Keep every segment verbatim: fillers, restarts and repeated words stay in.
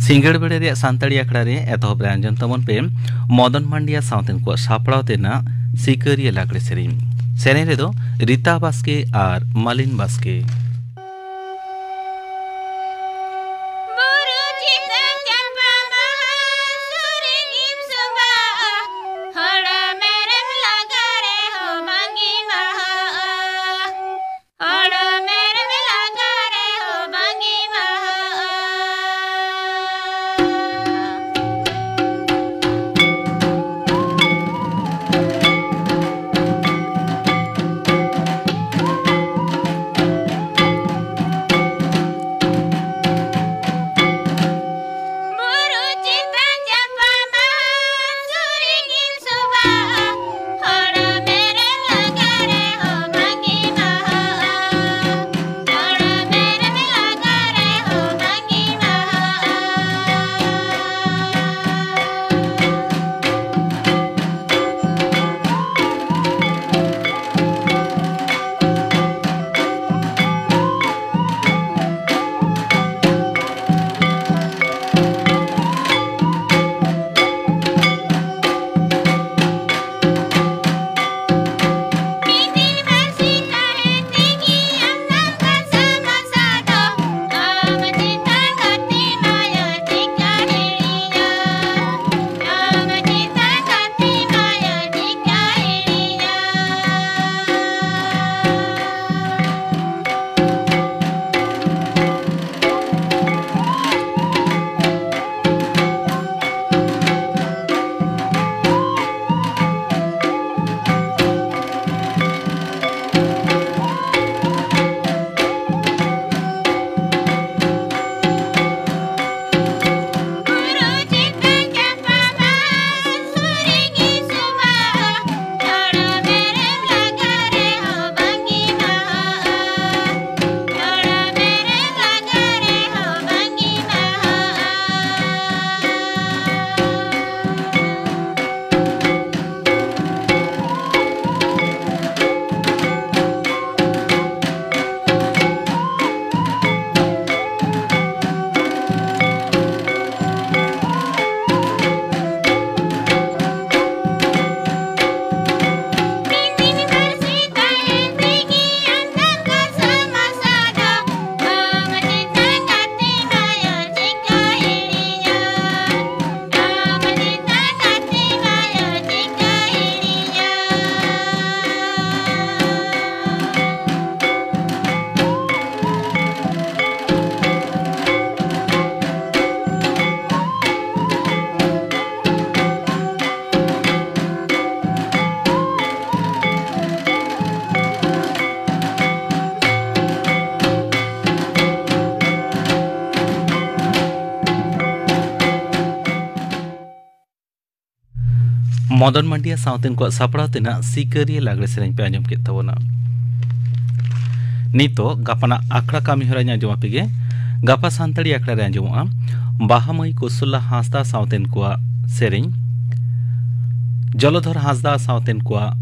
ᱥᱤᱸᱜᱟᱹᱲ ᱵᱮᱲᱟ ᱨᱮᱭᱟᱜ ᱥᱟᱱᱛᱟᱲᱤ ᱟᱠᱷᱲᱟ ᱨᱮ ᱮᱛᱚᱦᱚᱵ ᱨᱮ ᱟᱸᱡᱚᱢ ᱛᱟᱵᱚᱱ ᱯᱮ ᱢᱚᱫᱚᱱ ᱢᱟᱱᱰᱤᱭᱟ ᱥᱟᱶᱛᱮ ᱩᱱᱠᱩᱣᱟᱜ ᱥᱟᱯᱲᱟᱣ ᱛᱮᱱᱟᱜ ᱥᱤᱠᱟᱹᱨᱤᱭᱟᱹ ᱞᱟᱜᱽᱲᱮ ᱥᱮᱨᱮᱧ᱾ ᱥᱮᱨᱮᱧ ᱨᱮᱫᱚ ᱨᱤᱛᱟ ᱵᱟᱥᱠᱮ ᱟᱨ ᱢᱟᱞᱤᱱ ᱵᱟᱥᱠᱮ᱾ ᱵᱩᱨᱩ ᱪᱮᱛᱟᱱ ᱪᱟᱢᱯᱟ ᱵᱟᱦᱟ, ᱥᱩᱨ ᱨᱮᱜᱮᱢ ᱥᱚᱵᱷᱟᱜᱼᱟ᱾ ᱦᱚᱲ ᱢᱮᱨᱚᱢ ᱞᱟᱜᱟ ᱨᱮᱦᱚᱸ ᱵᱟᱝ ᱮᱢᱟᱦᱟᱜᱼᱟ᱾ ᱦᱚᱲ ᱢᱮᱨᱚᱢ ᱞᱟᱜᱟ ᱨᱮᱦᱚᱸ ᱵᱟᱝ ᱮᱢᱟᱦᱟᱜᱼᱟ᱾ ᱢᱚᱫᱚᱱ ᱢᱟᱱᱰᱤᱭᱟ ᱥᱟᱶᱛᱮᱱ ᱠᱚᱣᱟᱜ ᱥᱟᱯᱲᱟᱣ ᱛᱮ ᱱᱟᱜ ᱥᱤᱠᱟᱹᱨᱤᱭᱟᱹ ᱞᱟᱜᱽᱲᱮ ᱥᱮᱨᱮᱧ ᱯᱮ ᱟᱸᱡᱚᱢ ᱠᱮᱫ ᱛᱟᱵᱚᱱᱟ᱾ ᱱᱤᱛᱚᱜ ᱜᱟᱯᱟᱱᱟᱜ ᱟᱠᱷᱲᱟ ᱠᱟᱹᱢᱤ ᱦᱚᱨᱟᱧ ᱟᱸᱡᱚᱢ ᱟᱯᱮ ᱜᱮ᱾ ᱜᱟᱯᱟ ᱥᱟᱱᱛᱟᱲᱤ ᱟᱠᱷᱲᱟ ᱨᱮ ᱟᱸᱡᱚᱢᱚᱜᱼᱟ ᱵᱟᱦᱟ ᱢᱟᱹᱭ ᱠᱚᱥᱚᱞᱟ ᱦᱟᱸᱥᱫᱟ ᱥᱟᱶᱛᱮᱱ ᱠᱚᱣᱟᱜ ᱥᱮᱨᱮᱧ, ᱡᱚᱞᱚᱫᱷᱚᱨ ᱦᱟᱸᱥᱫᱟ ᱥᱟᱶᱛᱮᱱ ᱠᱚᱣᱟᱜ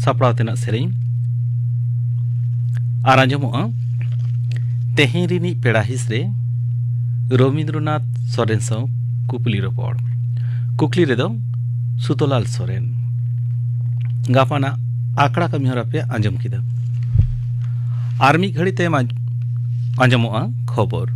ᱥᱟᱯᱲᱟᱣ ᱛᱮᱱᱟᱜ ᱥᱮᱨᱮᱧ, ᱟᱨ ᱟᱸᱡᱚᱢᱚᱜᱼᱟ ᱛᱮᱦᱮᱧ ᱨᱤᱱᱤᱡ ᱯᱮᱲᱟ ᱦᱤᱸᱥ ᱨᱮ ᱨᱚᱵᱤᱱᱫᱨᱚᱱᱟᱛᱷ ᱥᱚᱨᱮᱱ ᱥᱟᱶ ᱠᱩᱠᱞᱤ ᱨᱚᱯᱚᱲ᱾ ᱠᱩᱠᱞᱤ ᱨᱮᱫᱚ ᱥᱩᱛᱚᱞᱟᱞ ᱥᱚᱨᱮᱱ᱾ ᱜᱟᱯᱟᱱᱟᱜ ᱟᱠᱷᱲᱟ ᱠᱟᱹᱢᱤ ᱦᱚᱨᱟ ᱯᱮ ᱟᱸᱡᱚᱢ ᱠᱮᱫᱟ᱾ ᱟᱨ ᱢᱤᱫ ᱜᱷᱟᱹᱲᱤ ᱛᱟᱭᱚᱢ ᱟᱸᱡ-, ᱟᱸᱡᱚᱢᱚᱜᱼᱟ ᱠᱷᱚᱵᱚᱨ᱾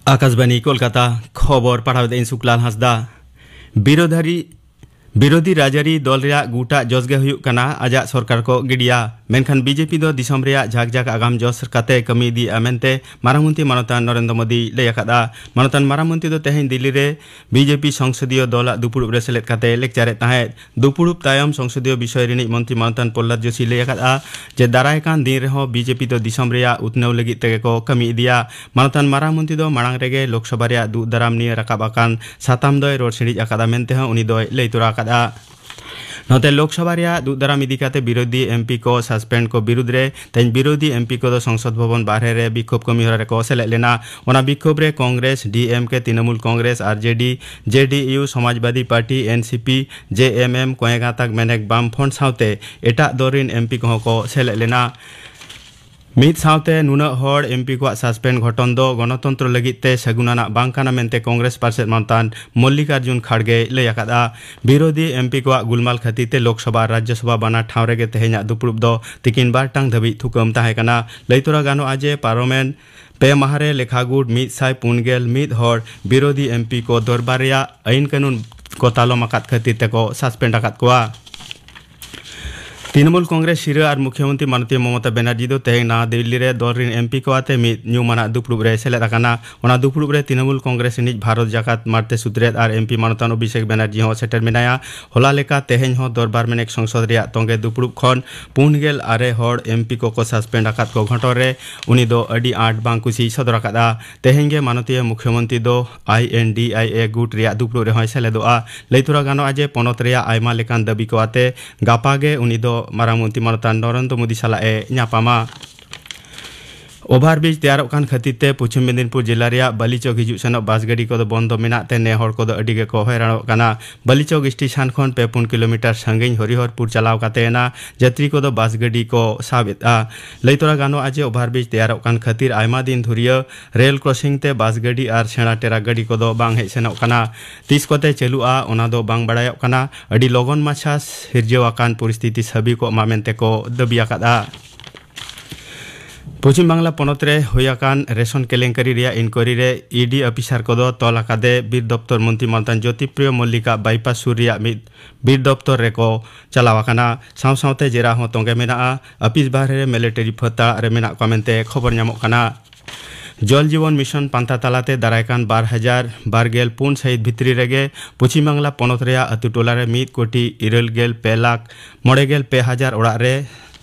ᱟᱠᱟᱥᱵᱟᱱᱤ ᱠᱳᱞᱠᱟᱛᱟ, ᱠᱷᱚᱵᱚᱨ ᱯᱟᱲᱦᱟᱣ ᱮᱫᱟᱹᱧ ᱥᱩᱠᱞᱟᱞ ᱦᱟᱸᱥᱫᱟ᱾ ᱵᱤᱨᱳᱫᱷᱟᱨᱤ, ᱵᱤᱨᱳᱫᱷᱤ ᱨᱟᱡᱽᱟᱹᱨᱤ ᱫᱚᱞ ᱨᱮᱭᱟᱜ ᱜᱩᱴᱟᱜ ᱡᱚᱥ ᱜᱮ ᱦᱩᱭᱩᱜ ᱠᱟᱱᱟ ᱟᱡᱟᱜ ᱥᱚᱨᱠᱟᱨ ᱠᱚ ᱜᱤᱰᱤᱭᱟ, ᱢᱮᱱᱠᱷᱟᱱ ᱵᱤᱡᱮᱯᱤ ᱫᱚ ᱫᱤᱥᱚᱢ ᱨᱮᱭᱟᱜ ᱡᱷᱟᱠ ᱡᱷᱟᱠ ᱟᱜᱟᱢ ᱡᱚᱥ ᱠᱟᱛᱮ ᱠᱟᱹᱢᱤ ᱤᱫᱤᱭᱮᱫᱼᱟ ᱢᱮᱱᱛᱮ ᱢᱟᱨᱟᱝ ᱢᱚᱱᱛᱨᱤ ᱢᱟᱱᱚᱛᱟᱱ ᱱᱚᱨᱮᱱᱫᱨᱚ ᱢᱳᱫᱤᱭ ᱞᱟᱹᱭ ᱟᱠᱟᱫᱼᱟ᱾ ᱢᱟᱱᱚᱛᱟᱱ ᱢᱟᱨᱟᱝ ᱢᱚᱱᱛᱨᱤ ᱫᱚ ᱛᱮᱦᱮᱧ ᱫᱤᱞᱞᱤ ᱨᱮ ᱵᱤᱡᱮᱯᱤ ᱥᱚᱝᱥᱚᱫᱤᱭᱚ ᱫᱚᱞᱟᱜ ᱫᱩᱯᱩᱲᱩᱵ ᱨᱮ ᱥᱮᱞᱮᱫ ᱠᱟᱛᱮ ᱞᱮᱠᱪᱟᱨᱮᱫ ᱛᱟᱦᱮᱸᱫ᱾ ᱫᱩᱯᱩᱲᱩᱵ ᱛᱟᱭᱚᱢ ᱥᱚᱝᱥᱚᱫᱤᱭᱚ ᱵᱤᱥᱚᱭ ᱨᱤᱱᱤᱡ ᱢᱚᱱᱛᱨᱤ ᱢᱟᱱᱚᱛᱟᱱ ᱯᱨᱚᱦᱞᱟᱫ ᱡᱳᱥᱤ ᱞᱟᱹᱭ ᱟᱠᱟᱫᱼᱟ ᱡᱮ ᱫᱟᱨᱟᱭ ᱠᱟᱱ ᱫᱤᱱ ᱨᱮᱦᱚᱸ ᱵᱤᱡᱮᱯᱤ ᱫᱚ ᱫᱤᱥᱚᱢ ᱨᱮᱭᱟᱜ ᱩᱛᱱᱟᱹᱣ ᱞᱟᱹᱜᱤᱫ ᱛᱮᱜᱮ ᱠᱚ ᱠᱟᱹᱢᱤ ᱤᱫᱤᱭᱟ᱾ ᱢᱟᱱᱚᱛᱟᱱ ᱢᱟᱨᱟᱝ ᱢᱚᱱᱛᱨᱤ ᱫᱚ ᱢᱟᱲᱟᱝ ᱨᱮᱜᱮ ᱞᱳᱠᱥᱚᱵᱷᱟ ᱨᱮᱭᱟᱜ ᱫᱩᱜ ᱫᱟᱨᱟᱢ ᱱᱤᱭᱟᱹ ᱨᱟᱠᱟᱵ ᱟᱠᱟᱱ ᱥᱟᱛᱟᱢ ᱫᱚᱭ ᱨᱚᱲ ᱥᱤᱬᱤᱡ ᱟᱠᱟᱫᱟ ᱢᱮᱱᱛᱮ ᱦᱚᱸ ᱩᱱᱤ ᱫᱚᱭ ᱞᱟᱹᱭ ᱛᱚᱨᱟ ᱟᱠᱟᱫᱼᱟ᱾ ᱱᱚᱛᱮ ᱞᱳᱠᱥᱚᱵᱷᱟ ᱨᱮᱭᱟᱜ ᱫᱩᱜ ᱫᱟᱨᱟᱢ ᱤᱫᱤ ᱠᱟᱛᱮ ᱵᱤᱨᱳᱫᱷᱤ ᱮᱢᱯᱤ ᱠᱚ ᱥᱟᱥᱯᱮᱱᱰ ᱠᱚ ᱵᱤᱨᱩᱫᱽ ᱨᱮ ᱛᱮᱦᱮᱧ ᱵᱤᱨᱳᱫᱷᱤ ᱮᱢᱯᱤ ᱠᱚᱫᱚ ᱥᱚᱝᱥᱚᱫ ᱵᱷᱚᱵᱚᱱ ᱵᱟᱦᱨᱮ ᱨᱮ ᱵᱤᱠᱷᱳᱵ ᱠᱟᱹᱢᱤ ᱦᱚᱨᱟ ᱨᱮᱠᱚ ᱥᱮᱞᱮᱫ ᱞᱮᱱᱟ᱾ ᱚᱱᱟ ᱵᱤᱠᱷᱳᱵ ᱨᱮ ᱠᱚᱝᱜᱨᱮᱥ, ᱰᱤᱮᱢᱠᱮ, ᱛᱨᱤᱱᱚᱢᱩᱞ ᱠᱚᱝᱜᱨᱮᱥ, ᱟᱨᱡᱮᱰᱤ, ᱡᱮᱰᱤᱭᱩ, ᱥᱚᱢᱟᱡᱽᱵᱟᱫᱤ ᱯᱟᱨᱴᱤ, ᱮᱱᱥᱤᱯᱤ, ᱡᱮᱮᱢᱮᱢ, ᱠᱚᱭᱮ ᱜᱟᱸᱛᱟᱠ ᱢᱮᱱᱮᱠ ᱵᱟᱢᱯᱷᱨᱚᱱᱴ ᱥᱟᱶᱛᱮ ᱮᱴᱟᱜ ᱫᱚᱞ ᱨᱤᱱ ᱮᱢᱯᱤ ᱠᱚᱦᱚᱸ ᱠᱚ ᱥᱮᱞᱮᱫ ᱞᱮᱱᱟ᱾ ᱢᱤᱫ ᱥᱟᱶᱛᱮ ᱱᱩᱱᱟᱹᱜ ᱦᱚᱲ ᱮᱢᱯᱤ ᱠᱚᱣᱟᱜ ᱥᱟᱥᱯᱮᱱᱰ ᱜᱷᱚᱴᱚᱱ ᱫᱚ ᱜᱚᱱᱚᱛᱚᱱᱛᱨᱚ ᱞᱟᱹᱜᱤᱫ ᱛᱮ ᱥᱟᱹᱜᱩᱱ ᱟᱱᱟᱜ ᱵᱟᱝ ᱠᱟᱱᱟ ᱢᱮᱱᱛᱮ ᱠᱚᱝᱜᱨᱮᱥ ᱯᱟᱨᱥᱮᱫ ᱢᱟᱱᱚᱛᱟᱱ ᱢᱚᱞᱞᱤᱠᱟᱨᱡᱩᱱ ᱠᱷᱟᱲᱜᱮᱭ ᱞᱟᱹᱭ ᱟᱠᱟᱫᱼᱟ᱾ ᱵᱤᱨᱳᱫᱷᱤ ᱮᱢᱯᱤ ᱠᱚᱣᱟᱜ ᱜᱩᱞᱢᱟᱞ ᱠᱷᱟᱹᱛᱤᱨ ᱛᱮ ᱞᱳᱠᱥᱚᱵᱷᱟ ᱟᱨ ᱨᱟᱡᱽᱡᱚᱥᱚᱵᱷᱟ ᱵᱟᱱᱟᱨ ᱴᱷᱟᱶ ᱨᱮᱜᱮ ᱛᱮᱦᱮᱧᱟᱜ ᱫᱩᱯᱲᱩᱵ ᱫᱚ ᱛᱤᱠᱤᱱ ᱵᱟᱨ ᱴᱟᱝ ᱫᱷᱟᱹᱵᱤᱡ ᱛᱷᱩᱠᱟᱹᱢ ᱛᱟᱦᱮᱸ ᱠᱟᱱᱟ᱾ ᱞᱟᱹᱭ ᱛᱚᱨᱟ ᱜᱟᱱᱚᱜᱼᱟ ᱡᱮ ᱯᱟᱨᱚᱢᱮᱱ ᱯᱮ ᱢᱟᱦᱟ ᱨᱮ ᱞᱮᱠᱷᱟ ᱜᱩᱴ ᱢᱤᱫ ᱥᱟᱭ ᱯᱩᱱ ᱜᱮᱞ ᱢᱤᱫ ᱦᱚᱲ ᱵᱤᱨᱳᱫᱷᱤ ᱮᱢᱯᱤ ᱠᱚ ᱫᱚᱨᱵᱟᱨ ᱨᱮᱭᱟᱜ ᱟᱹᱭᱤᱱ ᱠᱟᱹᱱᱩᱱ ᱠᱚ ᱛᱟᱞᱚᱢ ᱟᱠᱟᱫ ᱠᱷᱟᱹᱛᱤᱨ ᱛᱮᱠᱚ ᱥᱟᱥᱯᱮᱱᱰ ᱟᱠᱟᱫ ᱠᱚᱣᱟ᱾ ᱛᱨᱤᱱᱚᱢᱩᱞ ᱠᱚᱝᱜᱨᱮᱥ ᱥᱤᱨᱟᱹ ᱟᱨ ᱢᱩᱠᱷᱭᱚᱢᱚᱱᱛᱨᱤ ᱢᱟᱱᱚᱛᱤᱭᱟᱹ ᱢᱚᱢᱚᱛᱟ ᱵᱮᱱᱟᱨᱡᱤ ᱫᱚ ᱛᱮᱦᱮᱧ ᱱᱟᱣᱟ ᱫᱤᱞᱞᱤ ᱨᱮ ᱫᱚᱞ ᱨᱤᱱ ᱮᱢᱯᱤ ᱠᱚ ᱟᱛᱮ ᱢᱤᱫ ᱧᱩᱢᱟᱱᱟᱜ ᱫᱩᱯᱲᱩᱵ ᱨᱮ ᱥᱮᱞᱮᱫ ᱟᱠᱟᱱᱟ᱾ ᱚᱱᱟ ᱫᱩᱯᱲᱩᱵ ᱨᱮ ᱛᱨᱤᱱᱚᱢᱩᱞ ᱠᱚᱝᱜᱨᱮᱥ ᱨᱤᱱᱤᱡ ᱵᱷᱟᱨᱚᱛ ᱡᱟᱠᱟᱛ ᱢᱟᱨᱛᱮ ᱥᱩᱛᱨᱮᱛ ᱟᱨ ᱮᱢᱯᱤ ᱢᱟᱱᱚᱛᱟᱱ ᱚᱵᱷᱤᱥᱮᱠ ᱵᱮᱱᱟᱨᱡᱤ ᱦᱚᱸ ᱥᱮᱴᱮᱨ ᱢᱮᱱᱟᱭᱟ᱾ ᱦᱚᱞᱟ ᱞᱮᱠᱟ ᱛᱮᱦᱮᱧ ᱦᱚᱸ ᱫᱚᱨᱵᱟᱨ ᱢᱮᱱᱮᱠ ᱥᱚᱝᱥᱚᱫ ᱨᱮᱭᱟᱜ ᱛᱚᱸᱜᱮ ᱫᱩᱯᱲᱩᱵ ᱠᱷᱚᱱ ᱯᱩᱱ ᱜᱮᱞ ᱟᱨᱮ ᱦᱚᱲ ᱮᱢᱯᱤ ᱠᱚᱠᱚ ᱥᱟᱥᱯᱮᱱᱰ ᱟᱠᱟᱫ ᱠᱚ ᱜᱷᱚᱴᱚᱱ ᱨᱮ ᱩᱱᱤ ᱫᱚ ᱟᱹᱰᱤ ᱟᱸᱴ ᱵᱟᱝ ᱠᱩᱥᱤᱭ ᱥᱚᱫᱚᱨ ᱟᱠᱟᱫᱼᱟ᱾ ᱛᱮᱦᱮᱧ ᱜᱮ ᱢᱟᱱᱚᱛᱤᱭᱟᱹ ᱢᱩᱠᱷᱭᱚᱢᱚᱱᱛᱨᱤ ᱫᱚ ᱟᱭ ᱮᱱ ᱰᱤ ᱟᱭ ᱮ ᱜᱩᱴ ᱨᱮᱭᱟᱜ ᱫᱩᱯᱲᱩᱵ ᱨᱮᱦᱚᱸᱭ ᱥᱮᱞᱮᱫᱚᱜᱼᱟ᱾ ᱞᱟᱹᱭ ᱛᱚᱨᱟ ᱜᱟᱱᱚᱜᱼᱟ ᱡᱮ ᱯᱚᱱᱚᱛ ᱨᱮᱭᱟᱜ ᱟᱭᱢᱟ ᱞᱮᱠᱟᱱ ᱫᱟᱹᱵᱤ ᱠᱚ ᱟᱛᱮ ᱜᱟᱯᱟ ᱜᱮ ᱩᱱᱤ ᱫᱚ ᱢᱟᱨᱟᱝ ᱢᱚᱱᱛᱨᱤ ᱢᱟᱱᱚᱛᱟᱱ ᱱᱚᱨᱮᱱᱫᱨᱚ ᱢᱳᱫᱤ ᱥᱟᱞᱟᱜ ᱮ ᱧᱟᱯᱟᱢᱟ᱾ ᱳᱵᱷᱟᱨ ᱵᱨᱤᱡᱽ ᱛᱮᱭᱟᱨᱚᱜ ᱠᱟᱱ ᱠᱷᱟᱹᱛᱤᱨ ᱛᱮ ᱯᱚᱪᱷᱤᱢ ᱢᱮᱫᱤᱱᱯᱩᱨ ᱡᱮᱞᱟ ᱨᱮᱭᱟᱜ ᱵᱟᱞᱤᱪᱚᱠ ᱦᱤᱡᱩᱜ ᱥᱮᱱᱚᱜ ᱵᱟᱥ ᱜᱟᱹᱰᱤ ᱠᱚᱫᱚ ᱵᱚᱱᱫᱚ ᱢᱮᱱᱟᱜ ᱛᱮ ᱱᱮ ᱦᱚᱲ ᱠᱚᱫᱚ ᱟᱹᱰᱤ ᱜᱮᱠᱚ ᱦᱚᱭᱨᱟᱱᱚᱜ ᱠᱟᱱᱟ᱾ ᱵᱟᱞᱤᱪᱚᱠ ᱥᱴᱮᱥᱚᱱ ᱠᱷᱚᱱ ᱯᱮ ᱯᱩᱱ ᱠᱤᱞᱳᱢᱤᱴᱟᱨ ᱥᱟᱺᱜᱤᱧ ᱦᱚᱨᱤᱦᱚᱨᱯᱩᱨ ᱪᱟᱞᱟᱣ ᱠᱟᱛᱮ ᱮᱱᱟ ᱡᱟᱛᱨᱤ ᱠᱚᱫᱚ ᱵᱟᱥ ᱜᱟᱹᱰᱤ ᱠᱚ ᱥᱟᱵ ᱮᱫᱼᱟ᱾ ᱞᱟᱹᱭ ᱛᱚᱨᱟ ᱜᱟᱱᱚᱜᱼᱟ ᱡᱮ ᱳᱵᱷᱟᱨ ᱵᱨᱤᱡᱽ ᱛᱮᱭᱟᱨᱚᱜ ᱠᱟᱱ ᱠᱷᱟᱹᱛᱤᱨ ᱟᱭᱢᱟ ᱫᱤᱱ ᱫᱷᱩᱨᱤᱭᱟᱹ ᱨᱮᱞ ᱠᱨᱚᱥᱤᱝ ᱛᱮ ᱵᱟᱥ ᱜᱟᱹᱰᱤ ᱟᱨ ᱥᱮᱬᱟ ᱴᱮᱨᱟᱠ ᱜᱟᱹᱰᱤ ᱠᱚᱫᱚ ᱵᱟᱝ ᱦᱮᱡ ᱥᱮᱱᱚᱜ ᱠᱟᱱᱟ᱾ ᱛᱤᱥ ᱠᱚᱛᱮ ᱪᱟᱹᱞᱩᱜᱼᱟ ᱚᱱᱟ ᱫᱚ ᱵᱟᱝ ᱵᱟᱲᱟᱭᱚᱜ ᱠᱟᱱᱟ᱾ ᱟᱹᱰᱤ ᱞᱚᱜᱚᱱ ᱢᱟᱪᱷᱟ ᱥᱤᱨᱡᱟᱹᱣ ᱟᱠᱟᱱ ᱯᱚᱨᱤᱥᱛᱷᱤᱛᱤ ᱥᱟᱹᱵᱤ ᱠᱚᱜ ᱢᱟ ᱢᱮᱱᱛᱮ ᱠᱚ ᱫᱟᱹᱵᱤ ᱟᱠᱟᱫᱼᱟ᱾ ᱯᱚᱪᱷᱤᱢ ᱵᱟᱝᱞᱟ ᱯᱚᱱᱚᱛ ᱨᱮ ᱦᱩᱭ ᱟᱠᱟᱱ ᱨᱮᱥᱚᱱ ᱠᱮᱞᱮᱝᱠᱟᱨᱤ ᱨᱮᱭᱟᱜ ᱤᱱᱠᱣᱟᱨᱤ ᱨᱮ ᱤ ᱰᱤ ᱚᱯᱷᱤᱥᱟᱨ ᱠᱚᱫᱚ ᱛᱚᱞ ᱟᱠᱟᱫᱮ ᱵᱤᱨ ᱫᱚᱯᱛᱚᱨ ᱢᱚᱱᱛᱨᱤ ᱢᱟᱱᱚᱛᱟᱱ ᱡᱳᱛᱤᱯᱨᱤᱭᱚ ᱢᱚᱞᱞᱤᱠᱟᱜ ᱵᱟᱭᱯᱟᱥ ᱥᱩᱨ ᱨᱮᱭᱟᱜ ᱢᱤᱫ ᱵᱤᱨ ᱫᱚᱯᱛᱚᱨ ᱨᱮᱠᱚ ᱪᱟᱞᱟᱣ ᱟᱠᱟᱱᱟ᱾ ᱥᱟᱶ ᱥᱟᱶᱛᱮ ᱡᱮᱨᱟ ᱦᱚᱸ ᱛᱚᱸᱜᱮ ᱢᱮᱱᱟᱜᱼᱟ᱾ ᱟᱹᱯᱤᱥ ᱵᱟᱦᱨᱮ ᱨᱮ ᱢᱤᱞᱤᱴᱟᱨᱤ ᱯᱷᱟᱹᱫ ᱛᱟᱲᱟᱜ ᱨᱮ ᱢᱮᱱᱟᱜ ᱠᱚᱣᱟ ᱢᱮᱱᱛᱮ ᱠᱷᱚᱵᱚᱨ ᱧᱟᱢᱚᱜ ᱠᱟᱱᱟ᱾ ᱡᱚᱞ ᱡᱤᱵᱚᱱ ᱢᱤᱥᱚᱱ ᱯᱟᱱᱛᱷᱟ ᱛᱟᱞᱟᱛᱮ ᱫᱟᱨᱟᱭ ᱠᱟᱱ ᱵᱟᱨ ᱦᱟᱡᱟᱨ ᱵᱟᱨ ᱜᱮᱞ ᱯᱩᱱ ᱥᱟᱹᱦᱤᱛ ᱵᱷᱤᱛᱨᱤ ᱨᱮᱜᱮ ᱯᱚᱪᱷᱤᱢ ᱵᱟᱝᱞᱟ ᱯᱚᱱᱚᱛ ᱨᱮᱭᱟᱜ ᱟᱹᱛᱩ ᱴᱚᱞᱟ ᱨᱮ ᱢᱤᱫ ᱠᱳᱴᱤ ᱤᱨᱟᱹᱞ ᱜᱮᱞ ᱯᱮ ᱞᱟᱠᱷ ᱢᱚᱬᱮ ᱜᱮᱞ ᱯᱮ ᱦᱟᱡᱟᱨ ᱚᱲᱟᱜ ᱨᱮ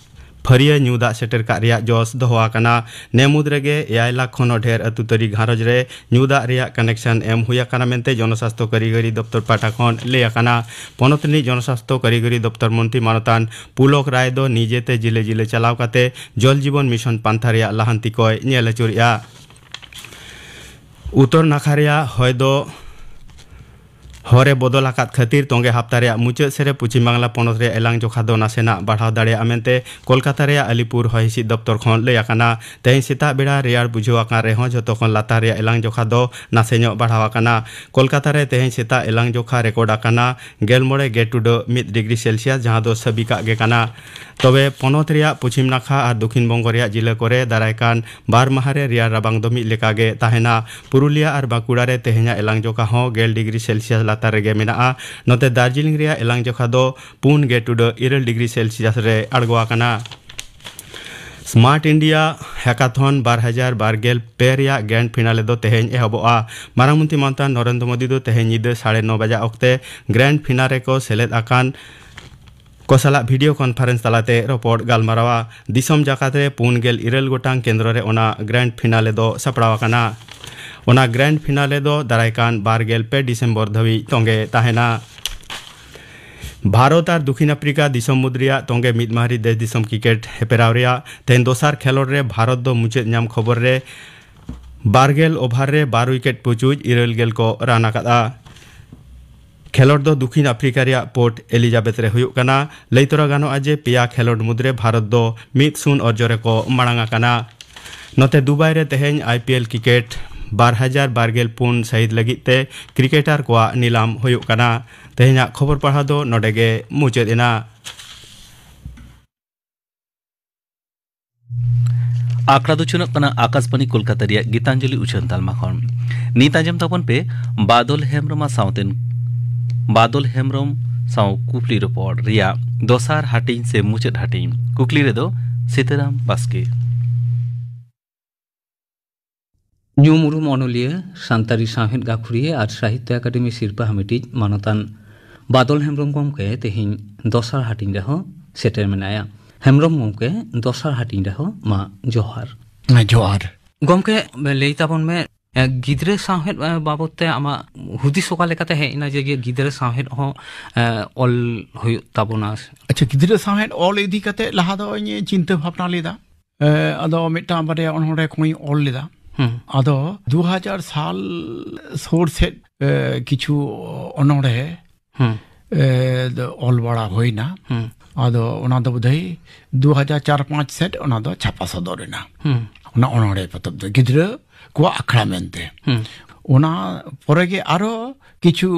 ᱯᱷᱟᱹᱨᱭᱟᱹ ᱧᱩ ᱫᱟᱜ ᱥᱮᱴᱮᱨ ᱠᱟᱜ ᱨᱮᱭᱟᱜ ᱡᱚᱥ ᱫᱚᱦᱚ ᱟᱠᱟᱱᱟ᱾ ᱱᱮ ᱢᱩᱫᱽ ᱨᱮᱜᱮ ᱮᱭᱟᱭ ᱞᱟᱠᱷ ᱠᱷᱚᱱ ᱦᱚᱸ ᱰᱷᱮᱨ ᱟᱹᱛᱩ ᱛᱟᱹᱨᱤ ᱜᱷᱟᱨᱚᱸᱡᱽ ᱨᱮ ᱧᱩ ᱫᱟᱜ ᱨᱮᱭᱟᱜ ᱠᱟᱱᱮᱠᱥᱚᱱ ᱮᱢ ᱦᱩᱭ ᱟᱠᱟᱱᱟ ᱢᱮᱱᱛᱮ ᱡᱚᱱᱚᱥᱟᱥᱛᱷᱚ ᱠᱟᱹᱨᱤᱜᱚᱨᱤ ᱫᱚᱯᱛᱚᱨ ᱯᱟᱦᱴᱟ ᱠᱷᱚᱱ ᱞᱟᱹᱭ ᱟᱠᱟᱱᱟ᱾ ᱯᱚᱱᱚᱛ ᱨᱤᱱᱤᱡ ᱡᱚᱱᱚᱥᱟᱥᱛᱷᱚ ᱠᱟᱹᱨᱤᱜᱚᱨᱤ ᱫᱚᱯᱛᱚᱨ ᱢᱚᱱᱛᱨᱤ ᱢᱟᱱᱚᱛᱟᱱ ᱯᱩᱞᱚᱠ ᱨᱟᱭ ᱫᱚ ᱱᱤᱡᱮᱛᱮ ᱡᱤᱞᱮ ᱡᱤᱞᱮ ᱪᱟᱞᱟᱣ ᱠᱟᱛᱮ ᱡᱚᱞ ᱡᱤᱵᱚᱱ ᱢᱤᱥᱚᱱ ᱯᱟᱱᱛᱷᱟ ᱨᱮᱭᱟᱜ ᱞᱟᱦᱟᱱᱛᱤ ᱠᱚᱭ ᱧᱮᱞ ᱟᱹᱪᱩᱨᱮᱜᱼᱟ᱾ ᱩᱛᱛᱚᱨ ᱱᱟᱠᱷᱟ ᱨᱮᱭᱟᱜ ᱦᱚᱭ ᱫᱚ ᱦᱚᱨᱮ ᱵᱚᱫᱚᱞ ᱟᱠᱟᱫ ᱠᱷᱟᱹᱛᱤᱨ ᱛᱚᱸᱜᱮ ᱦᱟᱯᱛᱟ ᱨᱮᱭᱟᱜ ᱢᱩᱪᱟᱹᱫ ᱥᱮᱫ ᱨᱮ ᱯᱚᱪᱷᱤᱢ ᱵᱟᱝᱞᱟ ᱯᱚᱱᱚᱛ ᱨᱮᱭᱟᱜ ᱮᱞᱟᱝ ᱡᱚᱠᱷᱟ ᱫᱚ ᱱᱟᱥᱮᱱᱟᱜ ᱵᱟᱲᱦᱟᱣ ᱫᱟᱲᱮᱭᱟᱜᱼᱟ ᱢᱮᱱᱛᱮ ᱠᱳᱞᱠᱟᱛᱟ ᱨᱮᱭᱟᱜ ᱟᱞᱤᱯᱩᱨ ᱦᱚᱭ ᱦᱤᱸᱥᱤᱫ ᱫᱚᱯᱛᱚᱨ ᱠᱷᱚᱱ ᱞᱟᱹᱭ ᱟᱠᱟᱱᱟ᱾ ᱛᱮᱦᱮᱧ ᱥᱮᱛᱟᱜ ᱵᱮᱲᱟ ᱨᱮᱭᱟᱲ ᱵᱩᱡᱷᱟᱹᱣ ᱟᱠᱟᱱ ᱨᱮᱦᱚᱸ ᱡᱷᱚᱛᱚ ᱠᱷᱚᱱ ᱞᱟᱛᱟᱨ ᱨᱮᱭᱟᱜ ᱮᱞᱟᱝ ᱡᱚᱠᱷᱟ ᱫᱚ ᱱᱟᱥᱮ ᱧᱚᱜ ᱵᱟᱲᱦᱟᱣ ᱟᱠᱟᱱᱟ᱾ ᱠᱳᱞᱠᱟᱛᱟ ᱨᱮ ᱛᱮᱦᱮᱧ ᱥᱮᱛᱟᱜ ᱮᱞᱟᱝ ᱡᱚᱠᱷᱟ ᱨᱮᱠᱚᱨᱰ ᱟᱠᱟᱱᱟ ᱜᱮᱞ ᱢᱚᱬᱮ ᱜᱮ ᱴᱩᱰᱟᱹᱜ ᱢᱤᱫ ᱰᱤᱜᱽᱨᱤ ᱥᱮᱞᱥᱤᱭᱟᱥ, ᱡᱟᱦᱟᱸ ᱫᱚ ᱥᱟᱹᱵᱤᱠᱟᱜ ᱜᱮ ᱠᱟᱱᱟ᱾ ᱛᱚᱵᱮ ᱯᱚᱱᱚᱛ ᱨᱮᱭᱟᱜ ᱯᱚᱪᱷᱤᱢ ᱱᱟᱠᱷᱟ ᱟᱨ ᱫᱚᱠᱷᱤᱱ ᱵᱚᱝᱜᱚ ᱨᱮᱭᱟᱜ ᱡᱤᱞᱟᱹ ᱠᱚᱨᱮ ᱫᱟᱨᱟᱭ ᱠᱟᱱ ᱵᱟᱨ ᱢᱟᱦᱟ ᱨᱮ ᱨᱮᱭᱟᱲ ᱨᱟᱵᱟᱝ ᱫᱚ ᱢᱤᱫ ᱞᱮᱠᱟ ᱜᱮ ᱛᱟᱦᱮᱱᱟ᱾ ᱯᱩᱨᱩᱞᱤᱭᱟ ᱟᱨ ᱵᱟᱸᱠᱩᱲᱟ ᱨᱮ ᱛᱮᱦᱮᱧᱟᱜ ᱮᱞᱟᱝ ᱡᱚᱠᱷᱟ ᱦᱚᱸ ᱜᱮᱞ ᱰᱤᱜᱽᱨᱤ ᱥᱮᱞᱥᱤᱭᱟᱥ ᱞᱟᱛᱟᱨ ᱨᱮᱜᱮ ᱢᱮᱱᱟᱜᱼᱟ᱾ ᱱᱚᱛᱮ ᱫᱟᱨᱡᱤᱞᱤᱝ ᱨᱮᱭᱟᱜ ᱮᱞᱟᱝ ᱡᱚᱠᱷᱟ ᱫᱚ ᱯᱩᱱ ᱜᱮ ᱴᱩᱰᱟᱹᱜ ᱤᱨᱟᱹᱞ ᱰᱤᱜᱽᱨᱤ ᱥᱮᱞᱥᱤᱭᱟᱥ ᱨᱮ ᱟᱬᱜᱚ ᱟᱠᱟᱱᱟ᱾ Smart India Hackathon ᱵᱟᱨ ᱦᱟᱡᱟᱨ ᱵᱟᱨ ᱜᱮᱞ ᱯᱮ ᱨᱮᱭᱟᱜ ᱜᱨᱮᱱᱰ ᱯᱷᱤᱱᱟᱞᱮ ᱫᱚ ᱛᱮᱦᱮᱧ ᱮᱦᱚᱵᱚᱜᱼᱟ᱾ ᱢᱟᱨᱟᱝ ᱢᱚᱱᱛᱨᱤ ᱢᱚᱢᱚᱛᱟ ᱱᱚᱨᱮᱱᱫᱨᱚ ᱢᱳᱫᱤ ᱫᱚ ᱛᱮᱦᱮᱧ ᱧᱤᱫᱟᱹ ᱥᱟᱲᱮ ᱱᱚ ᱵᱟᱡᱟ ᱚᱠᱛᱮ ᱜᱨᱮᱱᱰ ᱯᱷᱤᱱᱟᱞᱮ ᱨᱮᱠᱚ ᱥᱮᱞᱮᱫ ᱟᱠᱟᱱ ᱠᱚ ᱥᱟᱞᱟᱜ ᱵᱷᱤᱰᱤᱭᱳ ᱠᱚᱱᱯᱷᱟᱨᱮᱱᱥ ᱛᱟᱞᱟᱛᱮ ᱨᱚᱯᱚᱲ ᱜᱟᱞᱢᱟᱨᱟᱣᱟ᱾ ᱫᱤᱥᱚᱢ ᱡᱟᱠᱟᱛ ᱨᱮ ᱯᱩᱱ ᱜᱮᱞ ᱤᱨᱟᱹᱞ ᱜᱚᱴᱟᱝ ᱠᱮᱱᱫᱨᱚ ᱨᱮ ᱚᱱᱟ ᱜᱨᱮᱱᱰ ᱯᱷᱤᱱᱟᱞᱮ ᱫᱚ ᱥᱟᱯᱲᱟᱣ ᱟᱠᱟᱱᱟ᱾ ᱚᱱᱟ ᱜᱨᱮᱱᱰ ᱯᱷᱤᱱᱟᱞᱮ ᱫᱚ ᱫᱟᱨᱟᱭ ᱠᱟᱱ ᱵᱟᱨ ᱜᱮᱞ ᱯᱮ ᱰᱤᱥᱮᱢᱵᱚᱨ ᱫᱷᱟᱹᱵᱤᱡ ᱛᱚᱸᱜᱮ ᱛᱟᱦᱮᱱᱟ᱾ ᱵᱷᱟᱨᱚᱛ ᱟᱨ ᱫᱚᱠᱷᱤᱱ ᱟᱯᱷᱨᱤᱠᱟ ᱫᱤᱥᱚᱢ ᱢᱩᱫᱽ ᱨᱮᱭᱟᱜ ᱛᱚᱸᱜᱮ ᱢᱤᱫ ᱢᱟᱦᱟᱨᱤ ᱫᱮᱥ ᱫᱤᱥᱚᱢ ᱠᱨᱤᱠᱮᱴ ᱦᱮᱯᱮᱨᱟᱣ ᱨᱮᱭᱟᱜ ᱛᱮᱦᱮᱧ ᱫᱚᱥᱟᱨ ᱠᱷᱮᱞᱚᱸᱰ ᱨᱮ ᱵᱷᱟᱨᱚᱛ ᱫᱚ ᱢᱩᱪᱟᱹᱫ ᱧᱟᱢ ᱠᱷᱚᱵᱚᱨ ᱨᱮ ᱵᱟᱨ ᱜᱮᱞ ᱳᱵᱷᱟᱨ ᱨᱮ ᱵᱟᱨ ᱩᱭᱠᱮᱴ ᱯᱩᱪᱩᱡ ᱤᱨᱟᱹᱞ ᱜᱮᱞ ᱠᱚ ᱨᱟᱱ ᱟᱠᱟᱫᱼᱟ᱾ ᱠᱷᱮᱞᱚᱸᱰ ᱫᱚ ᱫᱚᱠᱷᱤᱱ ᱟᱯᱷᱨᱤᱠᱟ ᱨᱮᱭᱟᱜ ᱯᱳᱨᱴ ᱮᱞᱤᱡᱟᱵᱮᱛᱷ ᱨᱮ ᱦᱩᱭᱩᱜ ᱠᱟᱱᱟ᱾ ᱞᱟᱹᱭ ᱛᱚᱨᱟ ᱜᱟᱱᱚᱜᱼᱟ ᱡᱮ ᱯᱮᱭᱟ ᱠᱷᱮᱞᱚᱸᱰ ᱢᱩᱫᱽᱨᱮ ᱵᱷᱟᱨᱚᱛ ᱫᱚ ᱢᱤᱫ ᱥᱩᱱ ᱚᱨᱡᱚ ᱨᱮᱠᱚ ᱢᱟᱲᱟᱝ ᱟᱠᱟᱱᱟ᱾ ᱱᱚᱛᱮ ᱫᱩᱵᱟᱭ ᱨᱮ ᱛᱮᱦᱮᱧ ᱟᱭ ᱯᱤ ᱮᱞ ᱠᱨᱤᱠᱮᱴ ᱵᱟᱨ ᱦᱟᱡᱟᱨ ᱵᱟᱨ ᱜᱮᱞ ᱯᱩᱱ ᱥᱟᱹᱦᱤᱛ ᱞᱟᱹᱜᱤᱫ ᱛᱮ ᱠᱨᱤᱠᱮᱴᱟᱨ ᱠᱚᱣᱟᱜ ᱱᱤᱞᱟᱢ ᱦᱩᱭᱩᱜ ᱠᱟᱱᱟ᱾ ᱛᱮᱦᱮᱧᱟᱜ ᱠᱷᱚᱵᱚᱨ ᱯᱟᱲᱦᱟᱣ ᱫᱚ ᱱᱚᱰᱮ ᱜᱮ ᱢᱩᱪᱟᱹᱫ ᱮᱱᱟ᱾ ᱟᱠᱷᱲᱟ ᱫᱚ ᱪᱚᱞᱚᱜ ᱠᱟᱱᱟ ᱟᱠᱟᱥᱵᱟᱱᱤ ᱠᱳᱞᱠᱟᱛᱟ ᱨᱮᱭᱟᱜ ᱜᱤᱛᱟᱧᱡᱚᱞᱤ ᱩᱪᱷᱟᱹᱱ ᱛᱟᱞᱢᱟ ᱠᱷᱚᱱ᱾ ᱱᱤᱛ ᱟᱸᱡᱚᱢ ᱛᱟᱵᱚᱱ ᱯᱮ ᱵᱟᱫᱚᱞ ᱦᱮᱢᱵᱨᱚᱢ ᱟᱨ ᱥᱟᱶᱛᱮ, ᱵᱟᱫᱚᱞ ᱦᱮᱢᱵᱨᱚᱢ ᱥᱟᱶ ᱠᱩᱠᱞᱤ ᱨᱚᱯᱚᱲ ᱨᱮᱭᱟᱜ ᱫᱚᱥᱟᱨ ᱦᱟᱹᱴᱤᱧ ᱥᱮ ᱢᱩᱪᱟᱹᱫ ᱦᱟᱹᱴᱤᱧ᱾ ᱠᱩᱠᱞᱤ ᱨᱮᱫᱚ ᱥᱤᱛᱟᱨᱟᱢ ᱵᱟᱥᱠᱮ᱾ ᱧᱩᱢ ᱩᱨᱩᱢ ᱚᱱᱚᱞᱤᱭᱟᱹ, ᱥᱟᱱᱛᱟᱲᱤ ᱥᱟᱶᱦᱮᱫ ᱜᱟᱹᱠᱷᱩᱲᱤᱭᱟᱹ ᱟᱨ ᱥᱟᱦᱤᱛᱛᱚ ᱟᱠᱟᱫᱮᱢᱤ ᱥᱤᱨᱯᱟᱹ ᱦᱟᱢᱮᱴᱤᱡ ᱢᱟᱱᱚᱛᱟᱱ ᱵᱟᱫᱚᱞ ᱦᱮᱢᱵᱨᱚᱢ ᱜᱚᱢᱠᱮ ᱛᱮᱦᱮᱧ ᱫᱚᱥᱟᱨ ᱦᱟᱹᱴᱤᱧ ᱨᱮᱦᱚᱸ ᱥᱮᱴᱮᱨ ᱢᱮᱱᱟᱭᱟ᱾ ᱦᱮᱢᱵᱨᱚᱢ ᱜᱚᱢᱠᱮ, ᱫᱚᱥᱟᱨ ᱦᱟᱹᱴᱤᱧ ᱨᱮᱦᱚᱸ ᱢᱟ ᱡᱚᱦᱟᱨ᱾ ᱡᱚᱦᱟᱨ᱾ ᱜᱚᱢᱠᱮ, ᱞᱟᱹᱭ ᱛᱟᱵᱚᱱ ᱢᱮ, ᱮ, ᱜᱤᱫᱽᱨᱟᱹ ᱥᱟᱶᱦᱮᱫ, ᱮ, ᱵᱟᱵᱚᱫ ᱛᱮ ᱟᱢᱟᱜ ᱦᱩᱫᱤᱥ ᱚᱠᱟ ᱞᱮᱠᱟᱛᱮ ᱦᱮᱡ ᱮᱱᱟ ᱡᱮ ᱜᱤᱫᱽᱨᱟᱹ ᱥᱟᱶᱦᱮᱫ ᱦᱚᱸ, ᱮ, ᱚᱞ ᱦᱩᱭᱩᱜ ᱛᱟᱵᱚᱱᱟ? ᱟᱪᱪᱷᱟ, ᱜᱤᱫᱽᱨᱟᱹ ᱥᱟᱶᱦᱮᱫ ᱚᱞ ᱤᱫᱤ ᱠᱟᱛᱮ ᱞᱟᱦᱟ ᱫᱚ ᱤᱧ ᱪᱤᱱᱛᱟᱹ ᱵᱷᱟᱵᱽᱱᱟ ᱞᱮᱫᱟ᱾ ᱮ, ᱟᱫᱚ ᱢᱤᱫᱴᱟᱝ ᱵᱟᱨᱭᱟ ᱚᱱᱚᱬᱦᱮ ᱠᱚᱧ ᱚᱞ ᱞᱮᱫᱟ᱾ ᱦᱩᱸ᱾ ᱟᱫᱚ ᱫᱩ ᱦᱟᱡᱟᱨ ᱥᱟᱞ ᱥᱳᱨ ᱥᱮᱫ, ᱮ, ᱠᱤᱪᱷᱩ ᱚᱱᱚᱬᱦᱮ, ᱦᱩᱸ᱾ ᱮ, ᱫᱚ ᱚᱞ ᱵᱟᱲᱟ ᱦᱩᱭᱱᱟ᱾ ᱦᱩᱸ᱾ ᱟᱫᱚ ᱚᱱᱟ ᱫᱚ ᱵᱳᱫᱷᱚᱭ ᱫᱩ ᱦᱟᱡᱟᱨ ᱪᱟᱨ ᱯᱟᱸᱪ ᱥᱮᱫ ᱚᱱᱟ ᱫᱚ ᱪᱷᱟᱯᱟ ᱥᱚᱫᱚᱨ ᱮᱱᱟ᱾ ᱦᱩᱸ᱾ ᱚᱱᱟ ᱚᱱᱚᱬᱦᱮ ᱯᱚᱛᱚᱵ ᱫᱚ ᱜᱤᱫᱽᱨᱟᱹ ᱠᱚᱣᱟᱜ ᱟᱠᱷᱲᱟ ᱢᱮᱱᱛᱮ᱾ ᱦᱩᱸ᱾ ᱚᱱᱟ ᱯᱚᱨᱮ ᱜᱮ ᱟᱨᱚ ᱠᱤᱪᱷᱩ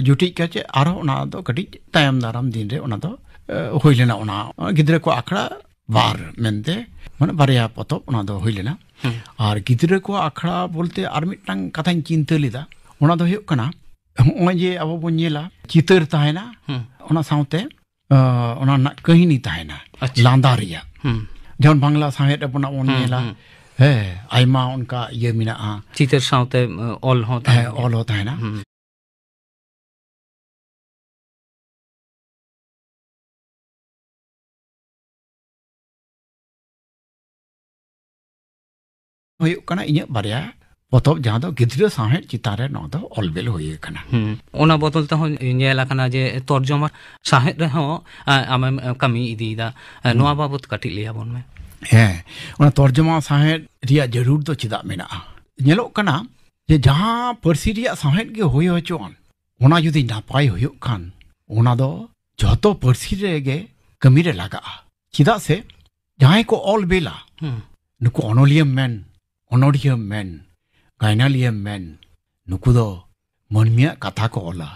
ᱡᱩᱴᱤᱡ ᱠᱟᱛᱮ ᱟᱨᱚ ᱚᱱᱟ ᱫᱚ ᱠᱟᱹᱴᱤᱡ ᱛᱟᱭᱚᱢ ᱫᱟᱨᱟᱢ ᱫᱤᱱ ᱨᱮ ᱚᱱᱟ ᱫᱚ, ᱮ, ᱦᱩᱭ ᱞᱮᱱᱟ᱾ ᱚᱱᱟ ᱜᱤᱫᱽᱨᱟᱹ ᱠᱚᱣᱟᱜ ᱟᱠᱷᱲᱟ ᱵᱟᱨ ᱢᱮᱱᱛᱮ, ᱢᱟᱱᱮ ᱵᱟᱨᱭᱟ ᱯᱚᱛᱚᱵ ᱚᱱᱟ ᱫᱚ ᱦᱩᱭ ᱞᱮᱱᱟ᱾ ᱦᱩᱸ᱾ ᱟᱨ ᱜᱤᱫᱽᱨᱟᱹ ᱠᱚᱣᱟᱜ ᱟᱠᱷᱲᱟ ᱵᱚᱞᱛᱮ ᱟᱨ ᱢᱤᱫᱴᱟᱝ ᱠᱟᱛᱷᱟᱧ ᱪᱤᱱᱛᱟᱹ ᱞᱮᱫᱟ, ᱚᱱᱟ ᱫᱚ ᱦᱩᱭᱩᱜ ᱠᱟᱱᱟ, ᱦᱚᱸᱜᱼᱚᱭ ᱡᱮ ᱟᱵᱚ ᱵᱚᱱ ᱧᱮᱞᱟ, ᱪᱤᱛᱟᱹᱨ ᱛᱟᱦᱮᱱᱟ, ᱦᱩᱸ᱾ ᱚᱱᱟ ᱥᱟᱶᱛᱮ, ᱟᱸ, ᱚᱱᱟ ᱨᱮᱱᱟᱜ ᱠᱟᱹᱦᱱᱤ ᱛᱟᱦᱮᱱᱟ, ᱟᱪᱪᱷᱟ᱾ ᱞᱟᱸᱫᱟ ᱨᱮᱭᱟᱜ᱾ ᱦᱩᱸ᱾ ᱡᱮᱢᱚᱱ ᱵᱟᱝᱞᱟ ᱥᱟᱶᱦᱮᱫ ᱨᱮ ᱵᱚᱱ, ᱟᱵᱚ ᱵᱚᱱ ᱦᱩᱸ, ᱧᱮᱞᱟ, ᱦᱩᱸ᱾ ᱦᱮᱸ, ᱟᱭᱢᱟ ᱚᱱᱠᱟ ᱤᱭᱟᱹ ᱢᱮᱱᱟᱜᱼᱟ᱾ ᱪᱤᱛᱟᱹᱨ ᱥᱟᱶᱛᱮ, ᱟᱸ, ᱚᱞ ᱦᱚᱸ ᱛᱟᱦᱮᱱ ᱦᱮᱸ, ᱜᱮᱭᱟ᱾ ᱚᱞ ᱦᱚᱸ ᱛᱟᱦᱮᱱᱟ᱾ ᱦᱩᱸ᱾ ᱦᱩᱭᱩᱜ ᱠᱟᱱᱟ ᱤᱧᱟᱹᱜ ᱵᱟᱨᱭᱟ ᱯᱚᱛᱚᱵ, ᱡᱟᱦᱟᱸ ᱫᱚ ᱜᱤᱫᱽᱨᱟᱹ ᱥᱟᱶᱦᱮᱫ ᱪᱮᱛᱟᱱ ᱨᱮ ᱱᱚᱣᱟ ᱫᱚ ᱚᱞ ᱵᱮᱞ ᱦᱩᱭ ᱟᱠᱟᱱᱟ᱾ ᱦᱩᱸ᱾ ᱚᱱᱟ ᱵᱚᱫᱚᱞ ᱛᱮᱦᱚᱸ ᱧᱮᱞ ᱟᱠᱟᱱᱟ ᱡᱮ ᱛᱚᱨᱡᱚᱢᱟ ᱥᱟᱶᱦᱮᱫ ᱨᱮᱦᱚᱸ, ᱟ, ᱟᱢᱮᱢ ᱠᱟᱹᱢᱤ ᱤᱫᱤᱭᱮᱫᱟ᱾ ᱟ, ᱦᱩᱸ᱾ ᱱᱚᱣᱟ ᱵᱟᱵᱚᱛ ᱠᱟᱹᱴᱤᱡ ᱞᱟᱹᱭ ᱟᱵᱚᱱ ᱢᱮ᱾ ᱦᱮᱸ, ᱚᱱᱟ ᱛᱚᱨᱡᱚᱢᱟ ᱥᱟᱶᱦᱮᱫ ᱨᱮᱭᱟᱜ ᱡᱟᱹᱨᱩᱲ ᱫᱚ ᱪᱮᱫᱟᱜ ᱢᱮᱱᱟᱜᱼᱟ? ᱧᱮᱞᱚᱜ ᱠᱟᱱᱟ ᱡᱮ ᱡᱟᱦᱟᱸ ᱯᱟᱹᱨᱥᱤ ᱨᱮᱭᱟᱜ ᱥᱟᱶᱦᱮᱫ ᱜᱮ ᱦᱩᱭ ᱦᱚᱪᱚᱣᱟᱱ, ᱚᱱᱟ ᱡᱩᱫᱤ ᱱᱟᱯᱟᱭ ᱦᱩᱭᱩᱜ ᱠᱷᱟᱱ, ᱚᱱᱟ ᱫᱚ ᱡᱷᱚᱛᱚ ᱯᱟᱹᱨᱥᱤ ᱨᱮᱜᱮ ᱠᱟᱹᱢᱤ ᱨᱮ ᱞᱟᱜᱟᱜᱼᱟ᱾ ᱪᱮᱫᱟᱜ ᱥᱮ ᱡᱟᱦᱟᱸᱭ ᱠᱚ ᱚᱞ ᱵᱮᱞᱟ, ᱦᱩᱸ᱾ ᱱᱩᱠᱩ ᱚᱱᱚᱞᱤᱭᱟᱹᱢ ᱢᱮᱱ, ᱚᱱᱚᱲᱦᱤᱭᱟᱹᱢ ᱢᱮᱱ, ᱜᱟᱭᱱᱟᱞᱤᱭᱟᱹᱢ ᱢᱮᱱ, ᱱᱩᱠᱩ ᱫᱚ ᱢᱟᱹᱱᱢᱤᱭᱟᱜ ᱠᱟᱛᱷᱟ ᱠᱚ ᱚᱞᱟ᱾